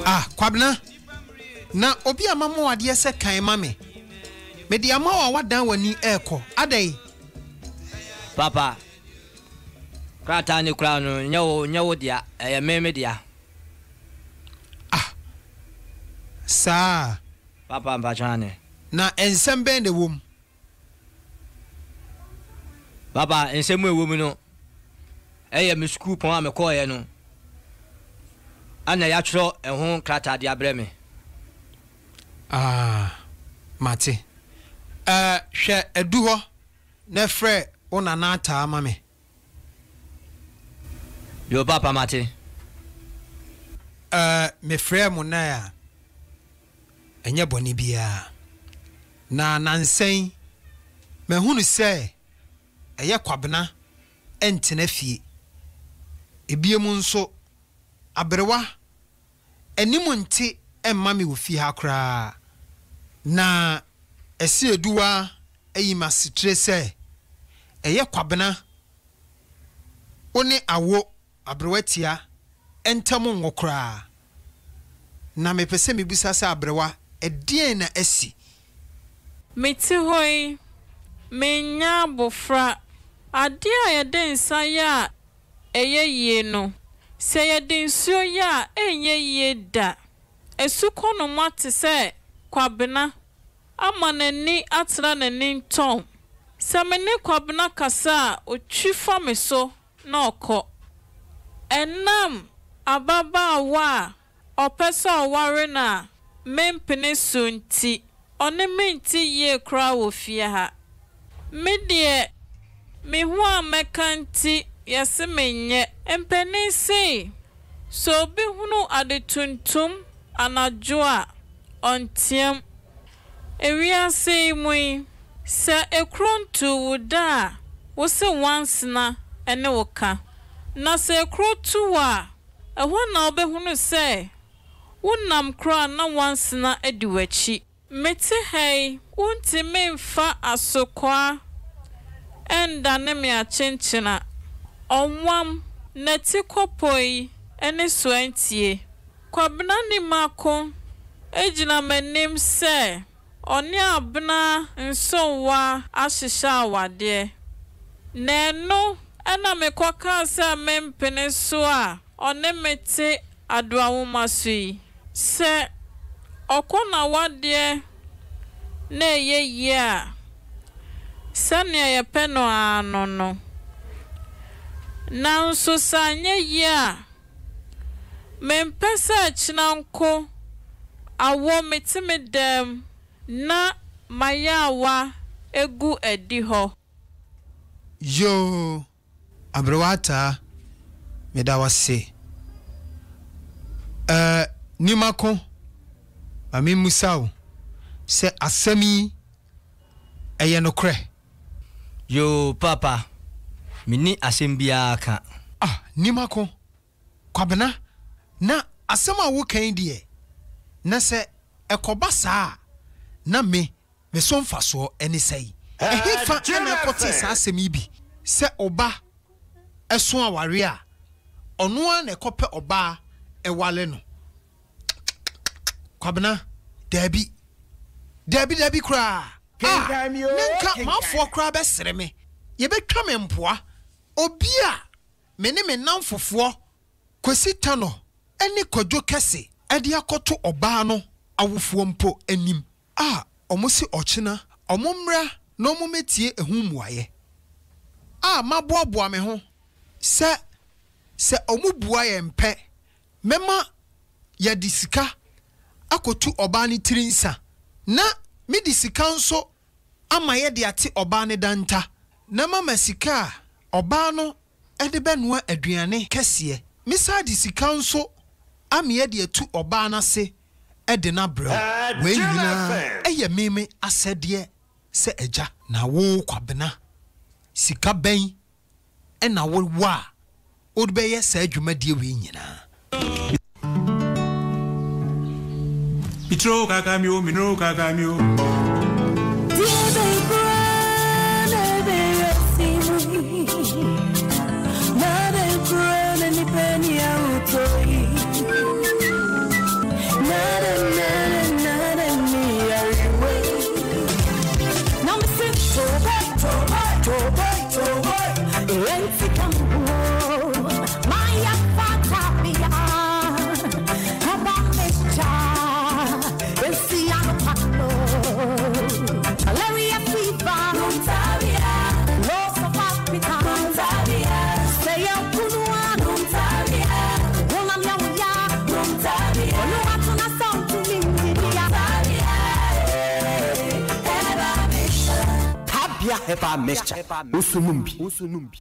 Ah, Kwabena, na obi a mama wo adeɛ sɛ kan ma me. Mede ama wo a woadan w'ani rekɔ. Adɛn? Papa, krataa no kura no nyɛ wo, nyɛ wo dea, ɛyɛ me me dea. Ah, saa. Papa, mpakyɛ ane. Na nsɛm bɛn na ɛwɔ mu? Papa, nsɛm a ɛwɔ mu no, ɛyɛ me sukuupɔn a mekɔeɛ no na yɛatwerɛ ɛho krataa de abrɛ me. Ah, mate. Eh, hwɛ adu hɔ na frɛ wo nana Ataa ma me. Yoo papa mate. Eh, mefrɛɛ mo nnɛ a, ɛnyɛ bɔne biara. Na nnansa yi, mahunu sɛ ɛyɛ Kwabena ntena fie. Ebiem nso, aberewa anim nte mma me wɔ fie ha koraa. Na ɛse Aduwa ayi me asetire sɛ ɛyɛ Kwabena, wo ne Awo Aberewa tia ntam nnwo koraa. Na mepɛ sɛ mebisa sɛ aberewa, ɛdeɛn na asi? Mete hɔ yi, mennya abofra. Adeɛ a yɛde nsa yɛ a ɛyɛ yie no, sɛ yɛde nsuo yɛ a, ɛnyɛ yie da. Asukɔnoma te sɛ Kwabena ama n'ani atra n'ani ntɔn. Sɛ me ne Kwabena kasa a, ɔtwi fa me so. na ɔkɔ. Ɛnam ababaawa a ɔpɛ sɛ ɔware no a mempene so nti, ɔne me nte yie koraa wɔ fie ha. Me deɛ, me ho a mɛka nti yɛse menyɛ. Mpanin se, sɛ obi hunu ade tuntum anadwo a, ɔnteam. Ewiase yi mu yi, sɛ ekuro ntuu wo da a, wo se nwansena ne wo ka. Na sɛ ekuro tu wo a, ɛhɔ na wobɛhunu sɛ wo nam koraa na nwansena di w'akyi. Mete ha yi, wontumi mfa asokwaa ndane me akyenkyena. Ɔnwam, nɛte kɔpɔ yi ne soantie. Kwabena Nimako gyina m'anim sɛ ɔne Abena Nsowa ahyehyɛ awadeɛ. Na ɛno na mekɔkaa sɛ mempene so a ɔne me te Adoa nwoma so yi. Sɛ. ɔkɔ n'awadeɛ na ɛyɛ yie a, sɛdeɛ yɛpɛ no ara no no. Nanso sɛ anyɛ yie a, mempɛ sɛ akyina nko awɔ mete me dan mu na m'ayaawa gu adihɔ. Yoo Aberewa Ataa meda wo ase. Eh Nimako ma me mmusa wo sɛ asɛm yi ɛyɛ nokorɛ? Yoo Paapa menni asɛm biara ka. Ah Nimako, Kwabena na asɛm a woka yi deɛ na sɛ ɛkɔba saa a na me Me so mfasoɔ ne sɛn? Ɛhefa na ɛkɔtee saa asɛm yi bi sɛ ɔba so awareɛ a, ɔno ara na ɛkɔpɛ ɔbaa ware no? Kwabena, Daabi. Daabi, daabi koraa. Ah, Kenkan mi oo, na nka kenkan m'afoɔ me. koraa bɛsere me. Yɛbɛtwa me mpoa. Obi a me ne me nnamfofoɔ Kwasi Tanɔ ne Kwadwo Kɛse de akɔto ɔbaa no awofoɔ mpo anim a wɔse ɔkyena wɔmmra na wɔmmɛtie ɛho mmuaeɛ a maboaboa me ho sɛ sɛ wɔbua yɛn pɛ mɛma yɛde sika akɔtu ɔbaa no tiri nsa na mede sika nso ama yɛde ate ɔbaa no danta na mama sika a ɔbaa no de bɛnoa aduane kɛseɛ. Mesan de sika nso ameɛ de atu ɔbaa no ase de no abrɛ wo. Wei nyinaa yɛ me me asɛdeɛ sɛ agya. Na wo Kwabena, sika bɛn na wowɔ a wode bɛyɛ saa dwumadie wei nyinaa? Mitro kaka mi o, minro kaka mi o. Tabia Herbal Mixture, wo nso nom bi.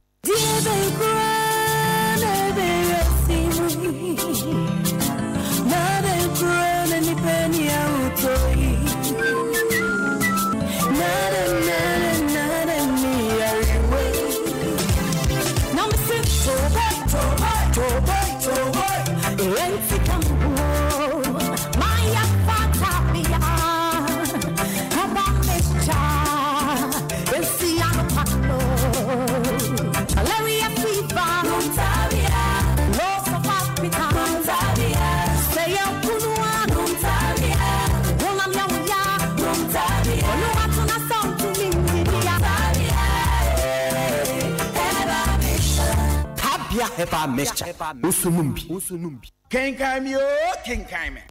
Tabia Herbal Mixture, wo nso nom bi. Kenkan me oo, kenkan me.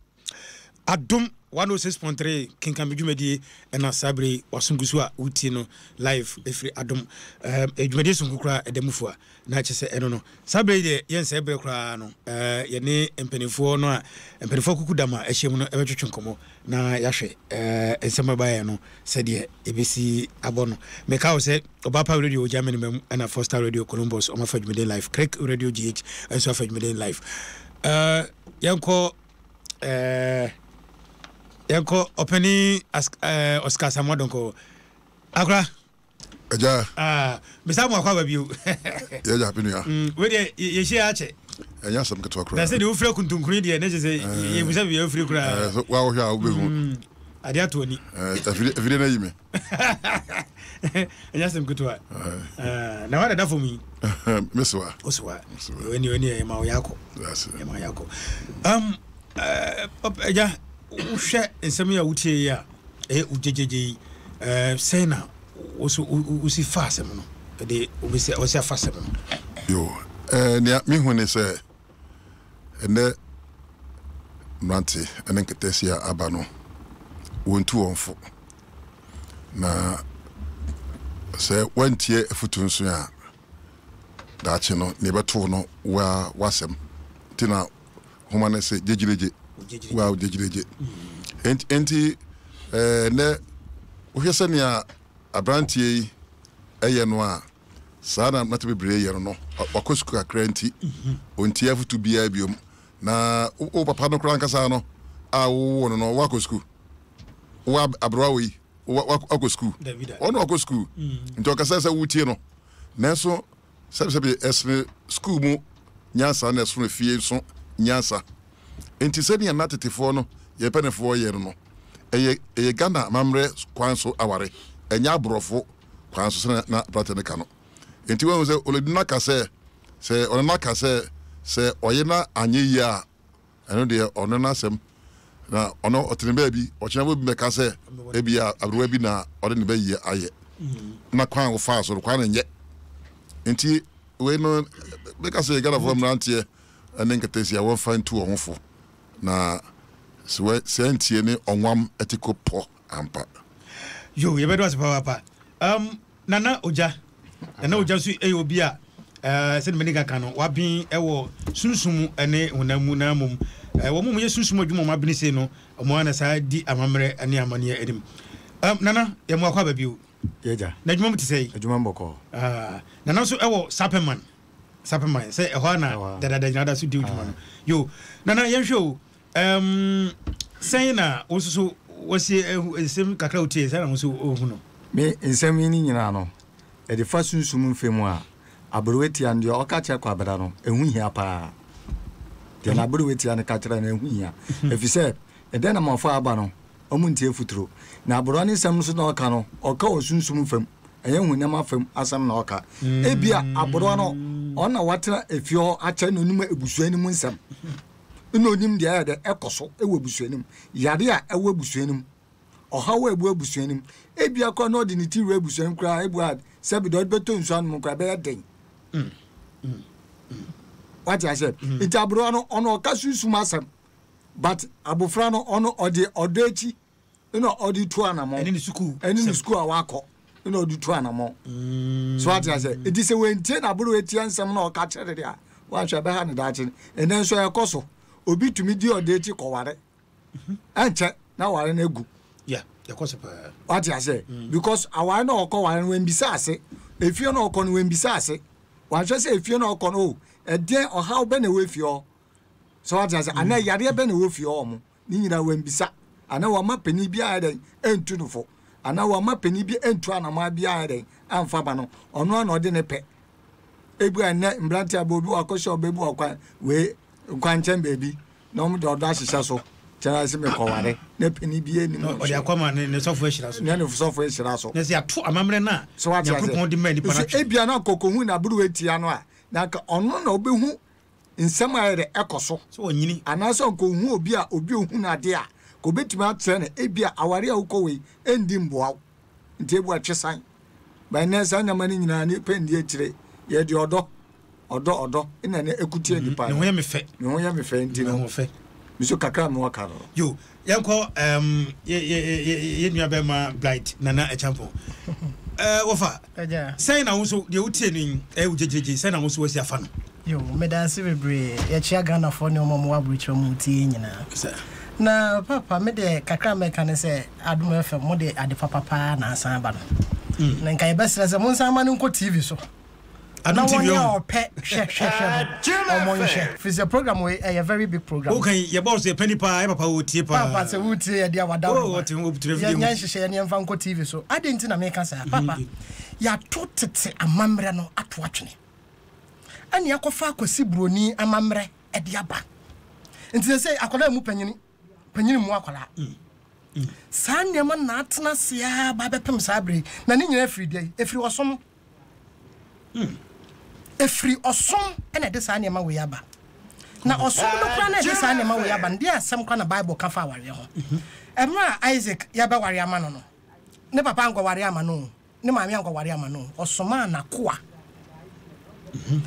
Adom 106.3 Kenkan Me dwumadie ɛna saa bere yi waso gu so a wotie no live ɛfiri Adom um, dwumadie sonko koraa ɛda mu fua na kyɛ sɛ ɛno no saa bere yi deɛ yɛnsɛe berɛ koraa no uh, yɛne mpanimfoɔ no a mpanimfoɔ kuku dam a ɛhyɛ mu no ɛbɛtwetwe nkɔmmɔ na yɛahwɛ uh, nsɛm a ɛbaeɛ no sɛdeɛ ɛbɛsi abɔ no meka wo sɛ Ɔbaapa Radio wɔ Germany ma mu ɛna Foster Radio Columbus ɔmafa dwumadie live Crick Radio GH nso afa dwumadie live uh, yɛnkɔ Eh, yɛnkɔ ɔpɛni eh, Oscar Samoa Donkor. Akora. Agya. Ah, mesa mu akɔ aba bio. Yɛgya me nua. Mm, wei deɛ yɛhyia akyɛ. Ɛnyɛ asɛm ketewa koraa. Na sɛ deɛ wofira kuntunkuni deɛ ne kyɛ sɛ eh. yɛbusa biribi a wofiri koraa. Eh, wa wohwɛ a wobɛhu. Mm, adeɛ ato ani. Afidie no ayi me. Ɛnyɛ asɛm ketewa. Na wadada fam yi. Mesoa. Wosoa. Wani wani ɛma wo yɛakɔ. Ɛma wo yɛakɔ. Um, agya, wohwɛ nsɛm yi a wotie yi a ɛyɛ wogyegyegye yi, sɛn na woso wosi fa asɛm no? Ɛde wobɛsi wɔsi afa asɛm no. Yo, nea mehu ne sɛ ɛnɛ mmerante ne nketeesia a aba no, wɔntu wɔn fo. Na sɛ woantie afotu nso a, daakye no, nea ɛbɛto wo no, wo ara w'asɛm. Nti na nhoma no se gyegyiregye, wo ara wo gyegyiregye. Enti, enti ɛɛ, nnɛ wohwɛ sɛnea aberanteɛ yi yɛ no a, saa na mmerante bebree yɛ no no. Wakɔ sukuu kakra nti, ɔntie afotu biara biom. Na wo papa no koraa ankasa no a wowoo no no, wakɔ sukuu. Wo aberewa wei, wakɔ sukuu. Ɔno wakɔ sukuu. Nti ɔkasa sɛ wotie no. Nanso sɛbisɛbi ɛsene sukuu mu nyansa na ɛsono fie nso nyansa. Nti sɛnea na tetefoɔ no, yɛn mpanimfoɔ yɛ no no, ɛyɛ ɛyɛ Ghana amammerɛ kwan so aware, ɛnyɛ aborɔfo kwan so sɛnea na aberante no ka no. Enti woahu sɛ olodi no aka sɛ, sɛ ɔne no aka sɛ, sɛ ɔye no anyɛ yie a, ɛno deɛ ɔno n'asɛm. Na ɔno ɔte ne baabi, ɔkyena obi bɛka sɛ ebia aberewa bi na ɔde ne bɛyie ayɛ. Na kwan a wofaa so no, kwan no nyɛ. Enti wei no, mɛka sɛ Ghanafoɔ mmeranteɛ ne nketesia wɔmfa ntu wɔn ho fo. Na sɛ sɛ antie ne ɔnwam te ko pɔ ampa. Yo, yɛbɛda wo ase papaapa. Um, Nana Ogya. Nana Ogya nso yɛ obi a eh, sɛdeɛ mani kaka no, waben wɔ sunsum mu ne honam mu na mmom eh, wɔn mu yɛ sunsum adwuma wɔn abene sei no, wɔn ara na saa di amammerɛ ne amanneɛ anim. Um, Nana, yɛ mo akɔ aba bio. Yɛgya. Na adwuma mu te sɛ yi? Adwuma mu bɔkɔɔ. Ah, Nana nso wɔ Sapɛman. Sapɛman, sɛ ɛhɔ a na dadaada nyinaa da so di adwuma no. Yo, Nana, yɛnhwɛ o. Um, sɛn na wo nso so wɔsi ehu nsɛm kakra wotie sɛn na wo nso wohu no? Me nsɛm yi ne nyinaa no, ɛde fa sunsum mfe mu a, aberewatia no deɛ ɔka kyerɛ Kwabena no, ɛho hia paa. Deɛ n'aberewatia no ka kyerɛ no, ɛho hia. Ɛfiri sɛ, ɛdɛn na mmɔfra aba no, wɔn ntie afuturo. Na aberewa no nsɛm nso na ɔka no, ɔka wɔ sunsum fam, ɛnyɛ honam afam asɛm na ɔka. Ebia aberewa no, ɔno na watena efie hɔ akyɛ na onim abusua no mu nsɛm. Nna onim deɛ ɛyɛ dɛ ɛkɔ so wɔ abusua no mu, yare a ɛwɔ abusua no mu, ɔhaw a ɛwɔ abusua no mu. Ebia koraa na ɔde ne ti wura abusua no mu koraa, ebua sɛbi deɛ ɔde bɛtɔ nsuo anom koraa ɛbɛyɛ den. Wate aseɛ? Nti aberewa no, ɔno ɔka sunsum asɛm, but abofra no, ɔno ɔde ɔdɔ akyi na ɔde tu anamɔn. Ɛne ne sukuu. Ɛne ne sukuu a wakɔ na ɔde tu anamɔn. Mm. So ate asɛ. Eti sɛ wɔntie n'aboro etia nsɛm na ɔka kyerɛ de a, wanhwɛ ɛbɛha ne daakye. Ɛnɛ nso ɛkɔ so. Obi tumi di ɔde akyi kɔware. Mhm. Ɛnkyɛ na ware no agu. Yeah, ɛkɔ so paa. Wate asɛ. Mm. Because aware na ɔkɔ ware no wɔmbisa ase. Efie na ɔkɔ no wɔmbisa ase. Wanhwɛ sɛ efie na ɔkɔ no o, ɛdeɛn ɔhaw bɛ na ɛwɔ efie hɔ. So wate asɛ. Anaa yareɛ bɛ na ɛwɔ fie hɔ ɔmo. Ne nyinaa wammisa, anaa wamma panin bi anyɛ dɛn antu no fo, anaa wamma panin bi antu anammaa bi anyɛ dɛn amfa ma no. Ɔno ara na ɔde ne pɛ. Ebia nnɛ mmerante abɔ obi wakɔhyɛ ɔbaa bi wɔ kwan wei kwankyɛn baabi na wɔn de ɔdɔ ahyehyɛ so kyerɛ sɛ mekɔware na panin bi anim no ɔde akɔma ne ne sɔfo ahyira so ne ne sɔfo ahyira so na sɛ ato amammerɛ no a Nyankopɔn de ma nipa no atwe ebia na nkɔkɔhu na aberewa atia no a na anka ɔno na ɔbɛhu nsɛm a ɛyɛ dɛ ɛkɔ so. Sɛ ɔnyini. Anaasɛ ɔnkɔhu obi a obi ohu no ade a, ka obetumi akyerɛ no ebia aware a wokɔ wei ɛndi mboa wo nti ebua twe san. But nnɛ saa nneɛma no nyinaa nipa nni akyire. Yɛde ɔdɔ, ɔdɔ, ɔdɔ na ɛnɛ ɛkutia nipa. Ne ho yɛ me fɛ. Ne ho yɛ me fɛ nti no. Ahoɔfɛ. Me nso kakra a mewɔ ka no. Yo, yɛnkɔ um, yɛ yɛ yɛ yɛ nua bɛrima Blight Nana Acheampong. Eh, wɔfa. Sɛn na wo nso deɛ wotie no yi ɛyɛ wo gyegyegye sɛn na wo nso wasi afa no? Yo, meda ase bebree. Yɛkyea Ghanafoɔ ne wɔn a wɔwɔ aburokyerɛ mu tie yɛn nyinaa. Na papa, me deɛ kakra a mɛka ne sɛ Adom FM mo de ade papa paa na asan aba no. Mm. Na nka yɛbɛsrɛ sɛ monsan ma no nkɔ TV so. Na wɔn a ɔpɛ hwɛ hwɛ hwɛ no, wɔn nhwɛ. Firi sɛ program wei ɛyɛ very big program. Woka yi yɛbɔ so yɛpɛ ni paa yɛ papa wɔtie paa. Papa sɛ wotie yɛ deɛ wada oh, wɔte ho wɔtena fidie mu. Yɛnyɛ nhyehyɛ yɛn yɛmfa nkɔ TV so. Adɛn nti na meka saa? Papa, yɛato tete amammerɛ no ato atwene. Ɛne akɔfa akwasi buroni amammerɛ ɛde aba. Nti sɛ sɛ akwadaa mu panyini, panyini mu akwadaa. Saa nneɛma na atena ase ara ba bɛpem saa bere yi. Na ne nyinaa firi deɛ? Ɛfiri ɔsom. Ɛfiri ɔsom na ɛde saa nneɛma wei aba. Na ɔsom no koraa na ɛde saa nneɛma wei aba no, deɛ asɛm koraa na Bible ka fa awareɛ ho. Mmerɛ a Isaac yɛbɛware ama no no, ne papa ankɔware ama no o, ne maame ankɔware ama no o, ɔsomaa n'akoa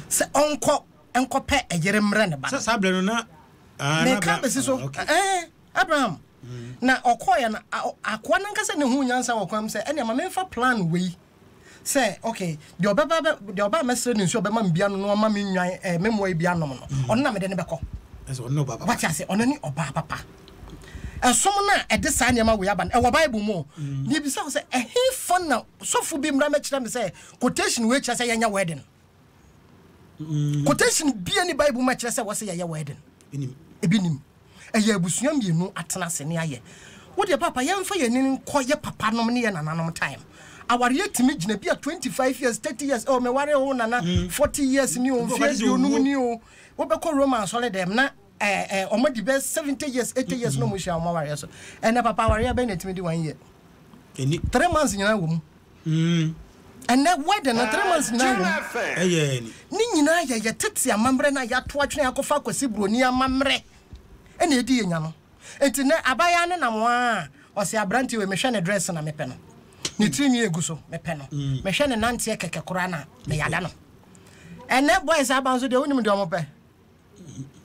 sɛ ɔnkɔ nkɔpɛ ɛyere mmerɛ ne ba no. Sɛ saa berɛ no na. Ah, na Meka Abra- bɛsi so. Ah, okay. Ɛɛ, Abraham. Na ɔkɔɔeɛ no, akoa no ankasa na ehuu nyansa wɔ kwan mu sɛ, ɛnneɛ ma memfa plan wei sɛ, okay, deɛ ɔbɛba bɛ, deɛ ɔba a mɛsrɛ no nsuo a ɔbɛma me bi anom na wama me nnwan, ɛɛ, me mmoa yi bi anom no, ɔno na mede no bɛkɔ. Ɛsɛ ɔno ne ɔbaa papa. Wate ase, ɔno ne ɔbaa papa. Ɛsom no a ɛde saa nneɛma wei aba no, ɛwɔ Bible mu o. Na ebisa wo sɛ, ɛhefa na sɔfo bi mmra mmɛkyerɛ me sɛ quotation wei kyerɛ sɛ yɛnyɛ wedding? Quotation bia ni Bible mu ɛkyerɛ sɛ wɔsɛ yɛyɛ wedding. Ebi nim. Ɛyɛ abusua mmienu atena ase ne ayɛ. Wo deɛ papa yɛmfa yɛn ani nkɔ yɛ papa nom ne yɛ nananom time. Awareɛ tumi gyina bi a 25 years, 30 years, oh meware wo nana 40 years ni o, mfeɛ aduonum ni o. Wobɛkɔ Roma asɔre dɛm na eh, eh, wɔn adi bɛ 70 years, 80 years na wɔn hyia wɔn awareɛ so. Ɛnɛ papa awareɛ bɛn na ɛtumi di one year? 3 months nyinaa wɔ mu. Ɛnɛ wedding no 3 months nyinaa wɔ mu. Ne nyinaa yɛ yɛ tete amammerɛ no a yɛato atwene akɔfa Kwasi Buroni amammerɛ ɛna ɛdi yɛ nya no. Nti nɛ abayaa no nam a ɔse aberanteɛ wei mehwɛ ne dress na mepɛ no. Ne tiri nwi egu so mepɛ no. Mehwɛ ne nanteɛ kɛkɛ koraa na meyada no. Ɛnɛ boys aba nso deɛ wonim deɛ ɔmo pɛ.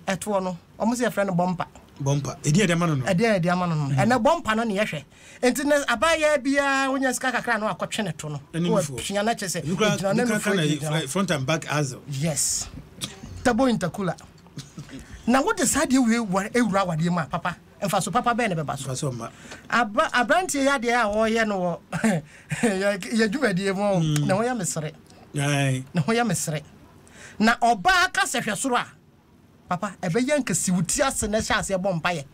Ɛtoɔ no, wɔn sɛ yɛfrɛ no bɔmpa. Bɔmpa. Ɛdin a yɛde ama no no. Ɛdin a yɛde ama no no. Ɛnɛ bɔmpa no ne yɛhwɛ. Nti na abaayewa biara wonya sika kakra na wakɔtwe ne to no. Ɛne nufoɔ. Wapia no kyɛ sɛ Ebi koraa ɛgyina ne ebi koraa nufoɔ ka na gyinagyina hɔ. front and back axle. Yes. Tabo intercooler. Na wode saa adeɛ wei ware awura awadeɛ mu a, papa, mfaso papa bɛn na ɛbɛba so? Mfaso mma. Aba aberanteɛ yi adeɛ a ɔreyɛ no wɔ yɛ yɛ dwumadie mu, ne ho yɛ me sere. Ae. Ne ho yɛ me sere. Na ɔbaa ka sɛ hwɛ soro a, papa, ɛbɛyɛ anka si wo ti ase na hyɛ aseɛ bɔ mpaeɛ.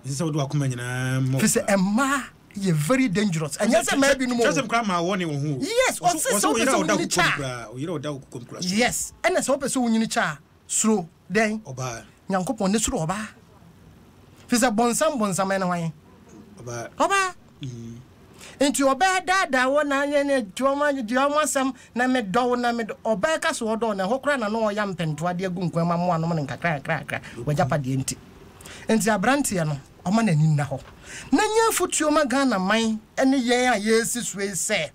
Ɛsɛ sɛ wode w'akoma nyinaa ma Firi sɛ mmaa yɛ very dangerous. Ɛnyɛ sɛ mmaa binom o. Kyerɛsɛm koraa maa wɔne wɔn ho o. Yes, ɔse sɛ wopɛ sɛ wonyini kyɛ a. Ɔyere a ɔda wo kokom koraa suro. Yes, ɛna sɛ wopɛ sɛ wonyini kyɛ a, suro dɛn? Ɔbaa. Nyankopɔn ne suro ɔbaa. Firi sɛ bonsam bonsam ɛne hwan? Ɔbaa. Ɔbaa. Nti ɔbɛdaadaa wo na yɛ ne di wɔn di wɔn asɛm na medɔ wo na medɔ ɔbɛka so ɔdɔ wo na ɛhɔ koraa na na ɔya mpɛntoa de agu nkwan mu amoa nom no nkakra nkakra nkakra w'agyapadeɛ nti. Nti abranteɛ no ɔma n'ani nna hɔ na nyɛ afutuo ma Ghana man ne yɛn a yɛresi soɔ yi sɛ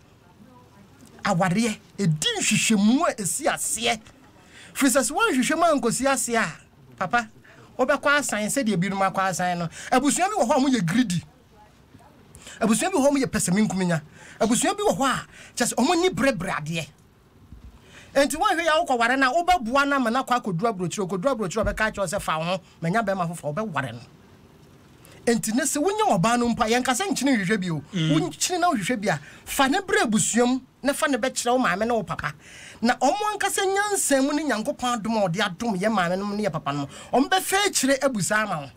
awareɛ ɛdi nhwehwɛmu a ɛsi aseɛ firi sɛ sɛ woanhwehwɛ mu ankɔsi aseɛ a papa wobɛkɔ asan sɛdeɛ binom akɔ asan no. Abusua bi wɔ hɔ a wɔyɛ greedy. Abusua bi wɔ hɔ a wɔyɛ pɛsɛmenkominya. Abusua bi wɔ hɔ a kyerɛ sɛ wɔn ani berebere adeɛ. Enti woanhwɛ yie a wokɔware no a, wobɛboa no ama no akɔ akɔduru aburokyire. Ɔkɔduru aburokyire a ɔbɛka akyerɛ wo sɛ fa wo ho, manya barima foforɔ. Wobɛware no. Enti nnɛ sɛ wonya ɔbaa no mpo a, yɛnka sɛ nkyene nhwehwɛ bi o. Wonkyene na wohwehwɛ bi a, fa no brɛ abusua mu na fa no bɛkyerɛ wo maame ne wo papa. Na wɔn ankasa nyansa mu ne Nyankopɔn adom a ɔde adom yɛn maamenom ne yɛn papanom, wɔbɛfa akyire abusa ama wo.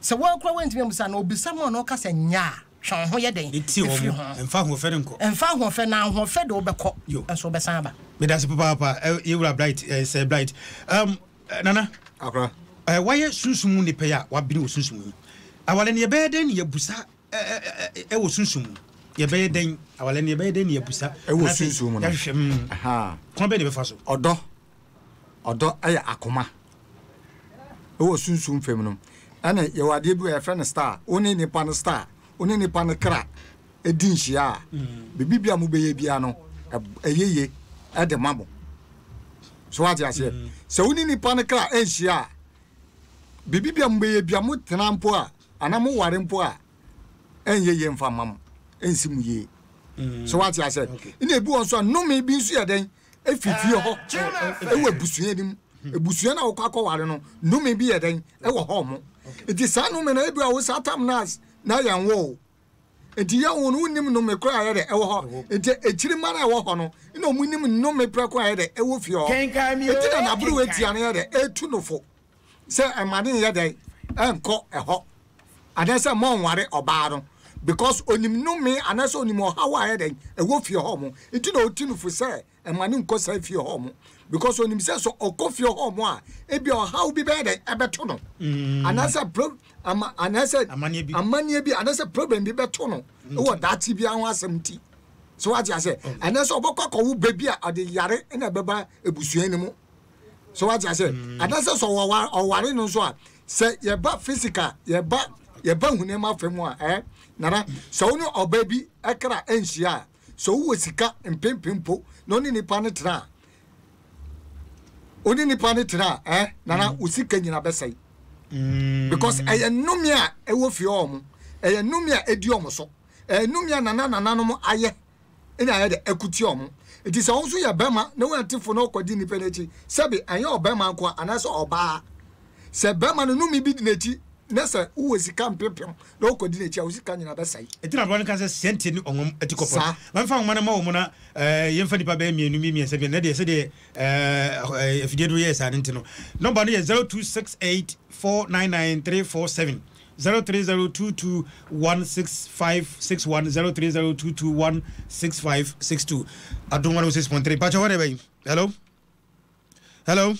Sɛ wo ara koraa woantumi ammisa a, na obisa ma wo na ɔka sɛ nyɛ a, twe wo ho yɛ dɛn? Ne tie Firi wɔn, ho. mfa ahoɔfɛ no nkɔ. Mfa ahoɔfɛ, na ahoɔfɛ de wobɛkɔ, Yo. nso wobɛsan aba. Medase papaapa, eh, yɛwura Bright, eh, Sir Bright. Um, eh, Nana. Akora. Eh, wayɛ sunsum mu nipa yi a wabene wɔ sunsum yi. Awale no yɛbɛyɛ dɛn ne yɛbusa eh, eh, eh, ɛwɔ sunsum mu? Yɛbɛyɛ dɛn? Awale no yɛbɛyɛ dɛn ne yɛbusa? Ɛwɔ Anaasɛ sunsum mu no. Yɛahwehwɛ, mm. Aha. Kwan bɛn na yɛbɛfa so? Ɔdɔ. Ɔdɔ yɛ akoma. Wɔ sunsum fam no, ɛna yɛwɔ adeɛ bi wɔ yɛfrɛ no star. Wo ne nipa no star, wo ne nipa no kra di nhyia a, biribi bi a mobɛyɛ biara no, ɛyɛ yie de ma mo. So wate aseɛ? Sɛ wo ne nipa no kra nhyia a, biribi bi a mobɛyɛ biara, motena mpo a, anaa moware mpo a, ɛnyɛ yie mfa mma mo, ɛnsi mo yie. So wate aseɛ? Ɛna ebi wɔ nso a, nnome bi nso yɛ dɛn? Efi fie hɔ ɛwɔ abusua no mu. Abusua no a wokɔ akɔware no, nnome bi yɛ dɛn ɛwɔ hɔ mo. Nti saa nnome no ebi a wo saa tam no na yɛn wo o. Nti yɛn wo no wonim nnome koraa yɛ dɛ ɛwɔ hɔ. Nti akyiri mma no a ɛwɔ hɔ no na wɔn nim nnome prɛko a yɛ dɛ ɛwɔ fie hɔ. Nti na n'aberewa tia no yɛ dɛ ɛtu no fo sɛ ɛma ne nyɛ dɛn ɛnkɔ ɛhɔ anaasɛ mma ɔnware ɔbaa no because onim nnome anaasɛ onim ɔhaw a ɛyɛ dɛn ɛwɔ fie hɔ mo nti na ɔti no fo sɛ ɛma ne nkɔ saa fie hɔ mo because onim sɛ sɛ ɔkɔ fie hɔ mo a ebi ɔhaw bi bɛyɛ dɛn ɛbɛto no mm. anaasɛ pro ama anaasɛ amanneɛ bi anaasɛ problem bi bɛto no mm. wɔ daakye bi ho asɛm nti so wate asɛ mm. anaasɛ ɔbɛkɔ akɔwo bɛ bi a ɔde yare na ɛbɛba abusua no mu so wate ase mm. anaasɛ sɛ ɔware no nso a sɛ yɛba physical yɛba yɛba hunam afa mu a ɛ nana sɛ wo ne ɔbaa bi ɛkra ɛnhyia a sɛ wowɔ sika mpempem mpo na ɔne nipa no tena a ɔne nipa no tena a ɛ nana mm. wo sika nyina bɛsɛe. Because ɛyɛ nnome a ɛwɔ fie hɔ wɔn, ɛyɛ nnome a ɛdi wɔn so, ɛyɛ nnome a nana nananom ayɛ ɛna ayɛ dɛ ɛkutia wɔn. Nti sɛ wo nso yɛ bɛrima na woante fo na wokɔdi nnipa no akyi, sɛbe ɛnyɛ ɔbɛrima nko a anaasɛ ɔbaa. Sɛ bɛrima no nnome bi di n'akyi na sɛ wowɔ sika mpempem na wokɔdi n'akyi a, wo sika nyinaa bɛsɛe. Enti na aboa no ka sɛ, Sɛntie ne ɔnwom atikɔpɔ no. Saa. Ma memfa nwoma no mma wɔn na yɛmfa nnipa bɛyɛ mmienu bi mmiɛnsa bi. Ɛnnɛ deɛ, sɛdeɛ afidie no yɛɛ saa no nti no, nɔmba no yɛ 0268499347, 0302216561, 0302216562. Adom 106.3. Mpakyɛ hɔ na ɛbɛn. Hello? Hello?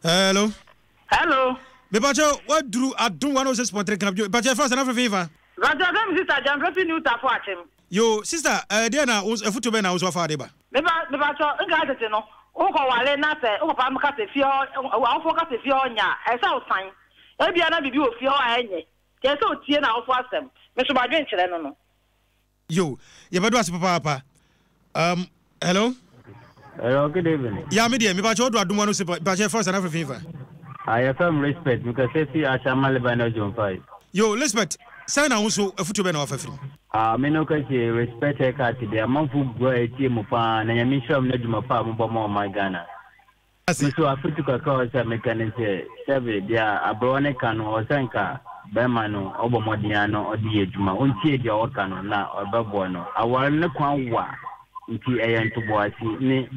Hello? Hello. Mepakyɛ waduru Adom 106.3 Knapdwo. Mepakyɛ ɛfa sɛ na afefe fa. Mepakyɛ fɛ me sister Gyamfɛ fi New Tafo Akyem. Yo sister ɛɛ deɛ na wo afutuo bɛn na wo nso wafa ade ba. Mepa mepakyɛ nka tete no wo kɔ ware na sɛ wo papa ka sɛ fie hɔ awofoɔ ka sɛ fie hɔ nyɛ a ɛsɛ sɛ wo san ebia na biribi wɔ fie hɔ a ɛnyɛ nti ɛsɛ sɛ otie na awofoɔ asɛm me nso madwen kyerɛ no no. Yo, yɛbɛdo ase papaapa. Um, hello? Hello, good evening. Ya, me deɛ, mepakyɛ wodo adom ano se, mepakyɛ first anafrɛ fi fa. Ah, yɛfrɛ me Respect, mekasa fi Ashama Lebanon Zone 5. Yo, Respect, sɛn na wo nso afutuo bɛn na wafa firi mu? Ah, me no kɛse Respect haircut deɛ, amanfo gu a ɛtie mu paa, na Nyame nhyira mo no adwuma pa a mobɔ ma ɔman Ghana. ase. Me so afotu kakra a ɔwɔ sɛ meka ne sɛ, sɛbe deɛ aberewa no ka no, ɔwɔ sɛ nka barima no ɔbɔ mmɔden ara na ɔde yɛ adwuma. Ɔntie deɛ ɔka no na ɔbɛboa no. Aware no ne kwan wa nti ɛyɛ ntoboase ne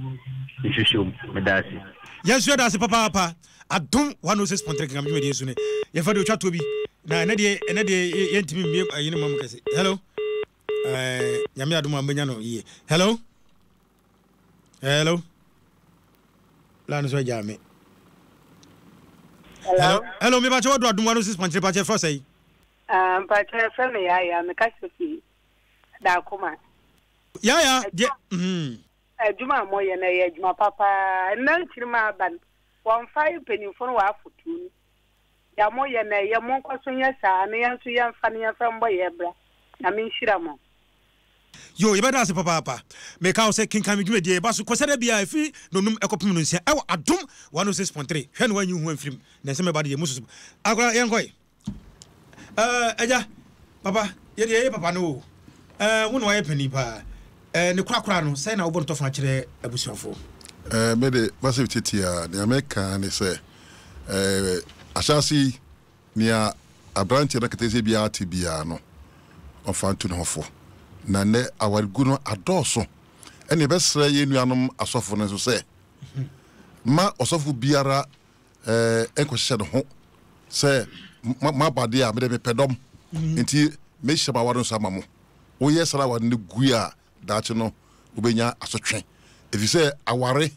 nhwehwɛmu. Meda ase. Yɛn nso yɛda ase papaapa. Adom 106.3 Kingam dwumadie so ne yɛfa deɛ ɔtwa toɔ bi na ɛnɛ deɛ ɛnɛ deɛ yɛntumi mmie ayi no ma mu kɛse. Hello. Eh, nyame adom a mbɛnya no yie. Hello. Hello. Line so agya me. Hello. Hello, me bache wadu adum 106.3 bache fro sei. Ah, mpache fro me yaya, me ka se da koma. Yaya, de mhm. Adwuma a moyɛ no ɛyɛ adwuma papa. Nna nkyirima aba no, wɔmfa mpanyimfo no wɔ afotu no. Deɛ moyɛ no ɛyɛ, monkɔ so nyɛ saa na yɛn nso yɛmfa no yɛmfa mmɔ yɛn bra. Nyame nhyira mo. Yoo, yɛbɛda ase papaapa. Meka wo sɛ kenkan me dwumadie ɛba so Kwasiada biara ɛfiri nnɔnum ɛkɔpem nnɔnsia ɛwɔ Adom 106.3. Hwɛ na woanyi wo ho amfiri mu na nsɛm ɛba deɛ mu soso. Akora yɛnkɔe. Ɛɛ agya, papa, yɛdeɛ yɛyɛ papa no o. Ɛɛ wo na wayɛ panin paa. Ɛɛ ne korakora no, sɛn na wobɔ no tɔfa kyerɛ abusuafoɔ? Ɛɛ me de, m'asɛm tiatia a, nea mɛka ara ne sɛ, ɛɛ ahyɛase yi, Nea aberanteɛ no aketesia biara te biara no, ɔmfa ntu ne ho fo. Na nnɛ awaregu no adɔɔso. Ɛnna yɛbɛsrɛ yɛn nuanom asɔfo no nso sɛ, mma ɔsɔfo biara nkɔhyehyɛ ne ho sɛ moaba deɛ a, mede mepɛ dɔm, nti mehyɛ m'aware nso ama mo. Woyɛ saa na aware no gu a, daakye no wobɛnya asotwe. Ɛfiri sɛ aware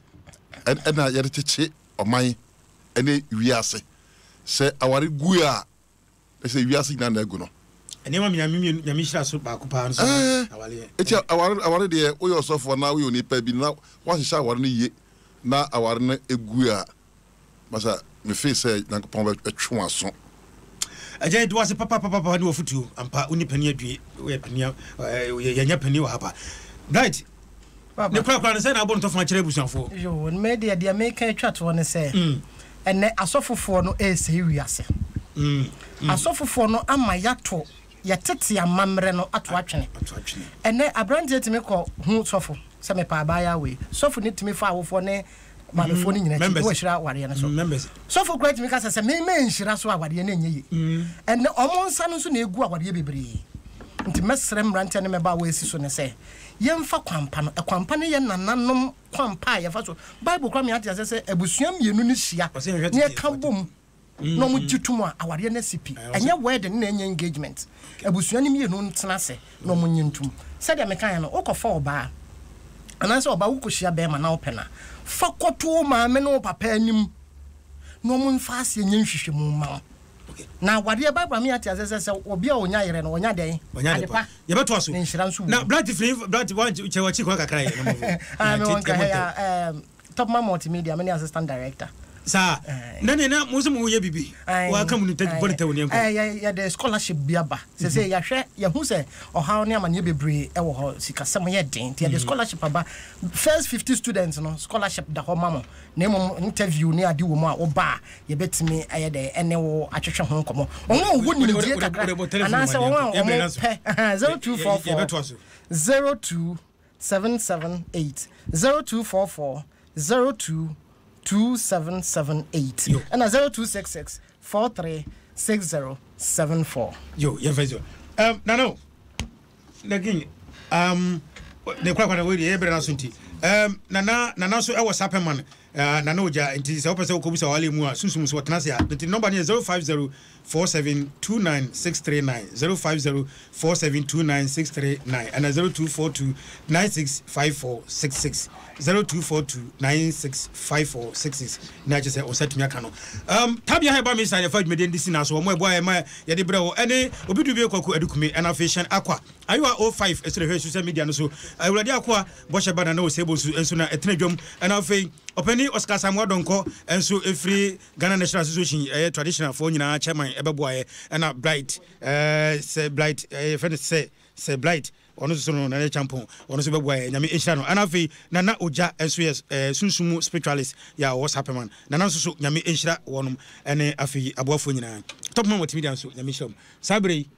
na yɛde kyekye ɔman ne wiase. Sɛ aware gu a, na sɛ wiase nyinaa na agu no. Nneɛma nyame mmienu nyame nhyira so baako paa nso ne awareɛ. Eti aware aware deɛ woyɛ ɔsɔfo anaa woyɛ onipa bi na woahyehyɛ aware no yie na aware no egu a, masa me feel sɛ Nyankopɔn bɛtwe w'aso. Agya yɛda wo ase papapapapa ne w'afotuo ampa wonni panin adue woyɛ panin yɛnyɛ panin wɔ ha pa Bright Ne korakora no, sɛn na wobɔ no tɔfã kyerɛ abusuafoɔ? Yoo, me deɛ, deɛ meka atwa toɔ ne sɛ, ɛnnɛ asɔfofoɔ no resɛe wiase. Asɔfofoɔ no ama yɛato yɛ tete amammerɛ no ato atwene. Ɛnnɛ aberanteɛ tumi kɔ hu sɔfo sɛ mepɛ abaayewa wei. Sɔfo no tumi fa awofoɔ ne maamefoɔ no nyinaa akyi na wahyira awareɛ no so. Sɔfo koraa tumi ka sɛ sɛ me manhyira so a awareɛ no nyɛ yie. Ɛnnɛ wɔn nsa no nso na ɛgu awareɛ bebree. Nti mɛsrɛ mmeranteɛ ne mmabaawa a ɛsi so no sɛ Yɛmfa kwampa no. Ɛkwampa no yɛ nananom kwampa a yɛfa so. Bible koraa ma yɛate aseɛ sɛ abusua mmienu no hyia na yɛka bom na wɔgye tom a, awareɛ no asi pi. Ɛnyɛ wedding na ɛnyɛ engagement. Abusua no mmienu ntena ase na wɔnnye ntom. Sɛdeɛ mekaeɛ no, wokɔfa ɔbaa anaasɛ ɔbaa wokɔhyia barima na wopɛ no a, fa kɔto wo maame ne wo papa anim na wɔmfa aseɛ nyɛ nhwehwɛmu mma wo. Na awadeɛ, Bible ama yɛate aseɛ sɛ, sɛ obi a ɔnya yerɛ no, ɔnya dɛn? Ɔnya adepa. Yɛbɛtoa so. Ne nhyira nso wɔ Na mu. Bright firi Bright wa kyɛ wakyi kwan kakra yɛ. Ah, mewɔ nka ha yi a, um, Topman Multimedia, me ne assistant director. Saa na ne na mo sɛ mo yɛ bibi waka mu no bɔ ne tɛw ne nkɔ. Yɛde scholarship bi aba sɛ sɛ yɛahwɛ yɛhu sɛ ɔhaw ne amaneɛ bebree ɛwɔ hɔ, sikasɛm yɛ den, nti yɛde scholarship aba. First 50 students no, scholarship da hɔ ma mo, na mmom interview ne ade wɔ mu a woba a yɛbɛtumi ayɛ dɛ ɛne wo atwetwe ho nkɔmmɔ. Wɔn a wɔwɔ nimdeɛ kakra anaasɛ wɔn a wɔpɛ 0244 02 778 0244 02 2778 ɛna 0266 43 6074. Yo, yɛmfa nsi hɔ. Um, Nana o, Nagin, um, ne kora kora wei deɛ yɛbrɛ no so nti. Um, nana, nana nso ɛwɔ Sapɛman, uh, nana ogya nti sɛ wopɛ sɛ wokɔbu sɛ wale mu a, sunsum so wɔtena ase a, nti nɔmba no yɛ 050 4729639 050 4729639 ɛna 0242 965466 0242 965466 na ɛkyɛ sɛ ɔsa tumi aka no. Um, tabia ha ɛba me sa yɛfa dwumadie no de si na so wɔn ɛboa ɛma yɛde brɛ wɔ ɛne obi du bi kwaku adukumi ɛna afei hyɛn akwa ayowa 05 ɛsɛ hwɛ social media no so. Awurade akoa bɔhyɛ ba na na ɔsɛ bonsu nso na ɛtena dwam, ɛna afei ɔpɛni Oscar Samoa Dɔnkɔ nso ɛfiri Ghana National Association ɛyɛ traditional foɔ nyinaa chairman ɛbɛboa yɛ, ɛna Blight ɛɛ sɛ Blight ɛɛ yɛfrɛ no sɛ sɛ Blight ɔno nso so no Nana Champon ɔno nso bɛboa yɛ, Nyame nhyira no. Ɛna afei Nana Ogya nso yɛ ɛɛ sunsum mu spiritualist yɛ a ɔwɔ Sapeman. Nana nso so Nyame nhyira wɔnom ɛne afei aboafoɔ nyinaa. Top Man Multimedia nso Nyame nhyira mu saa berɛ yi.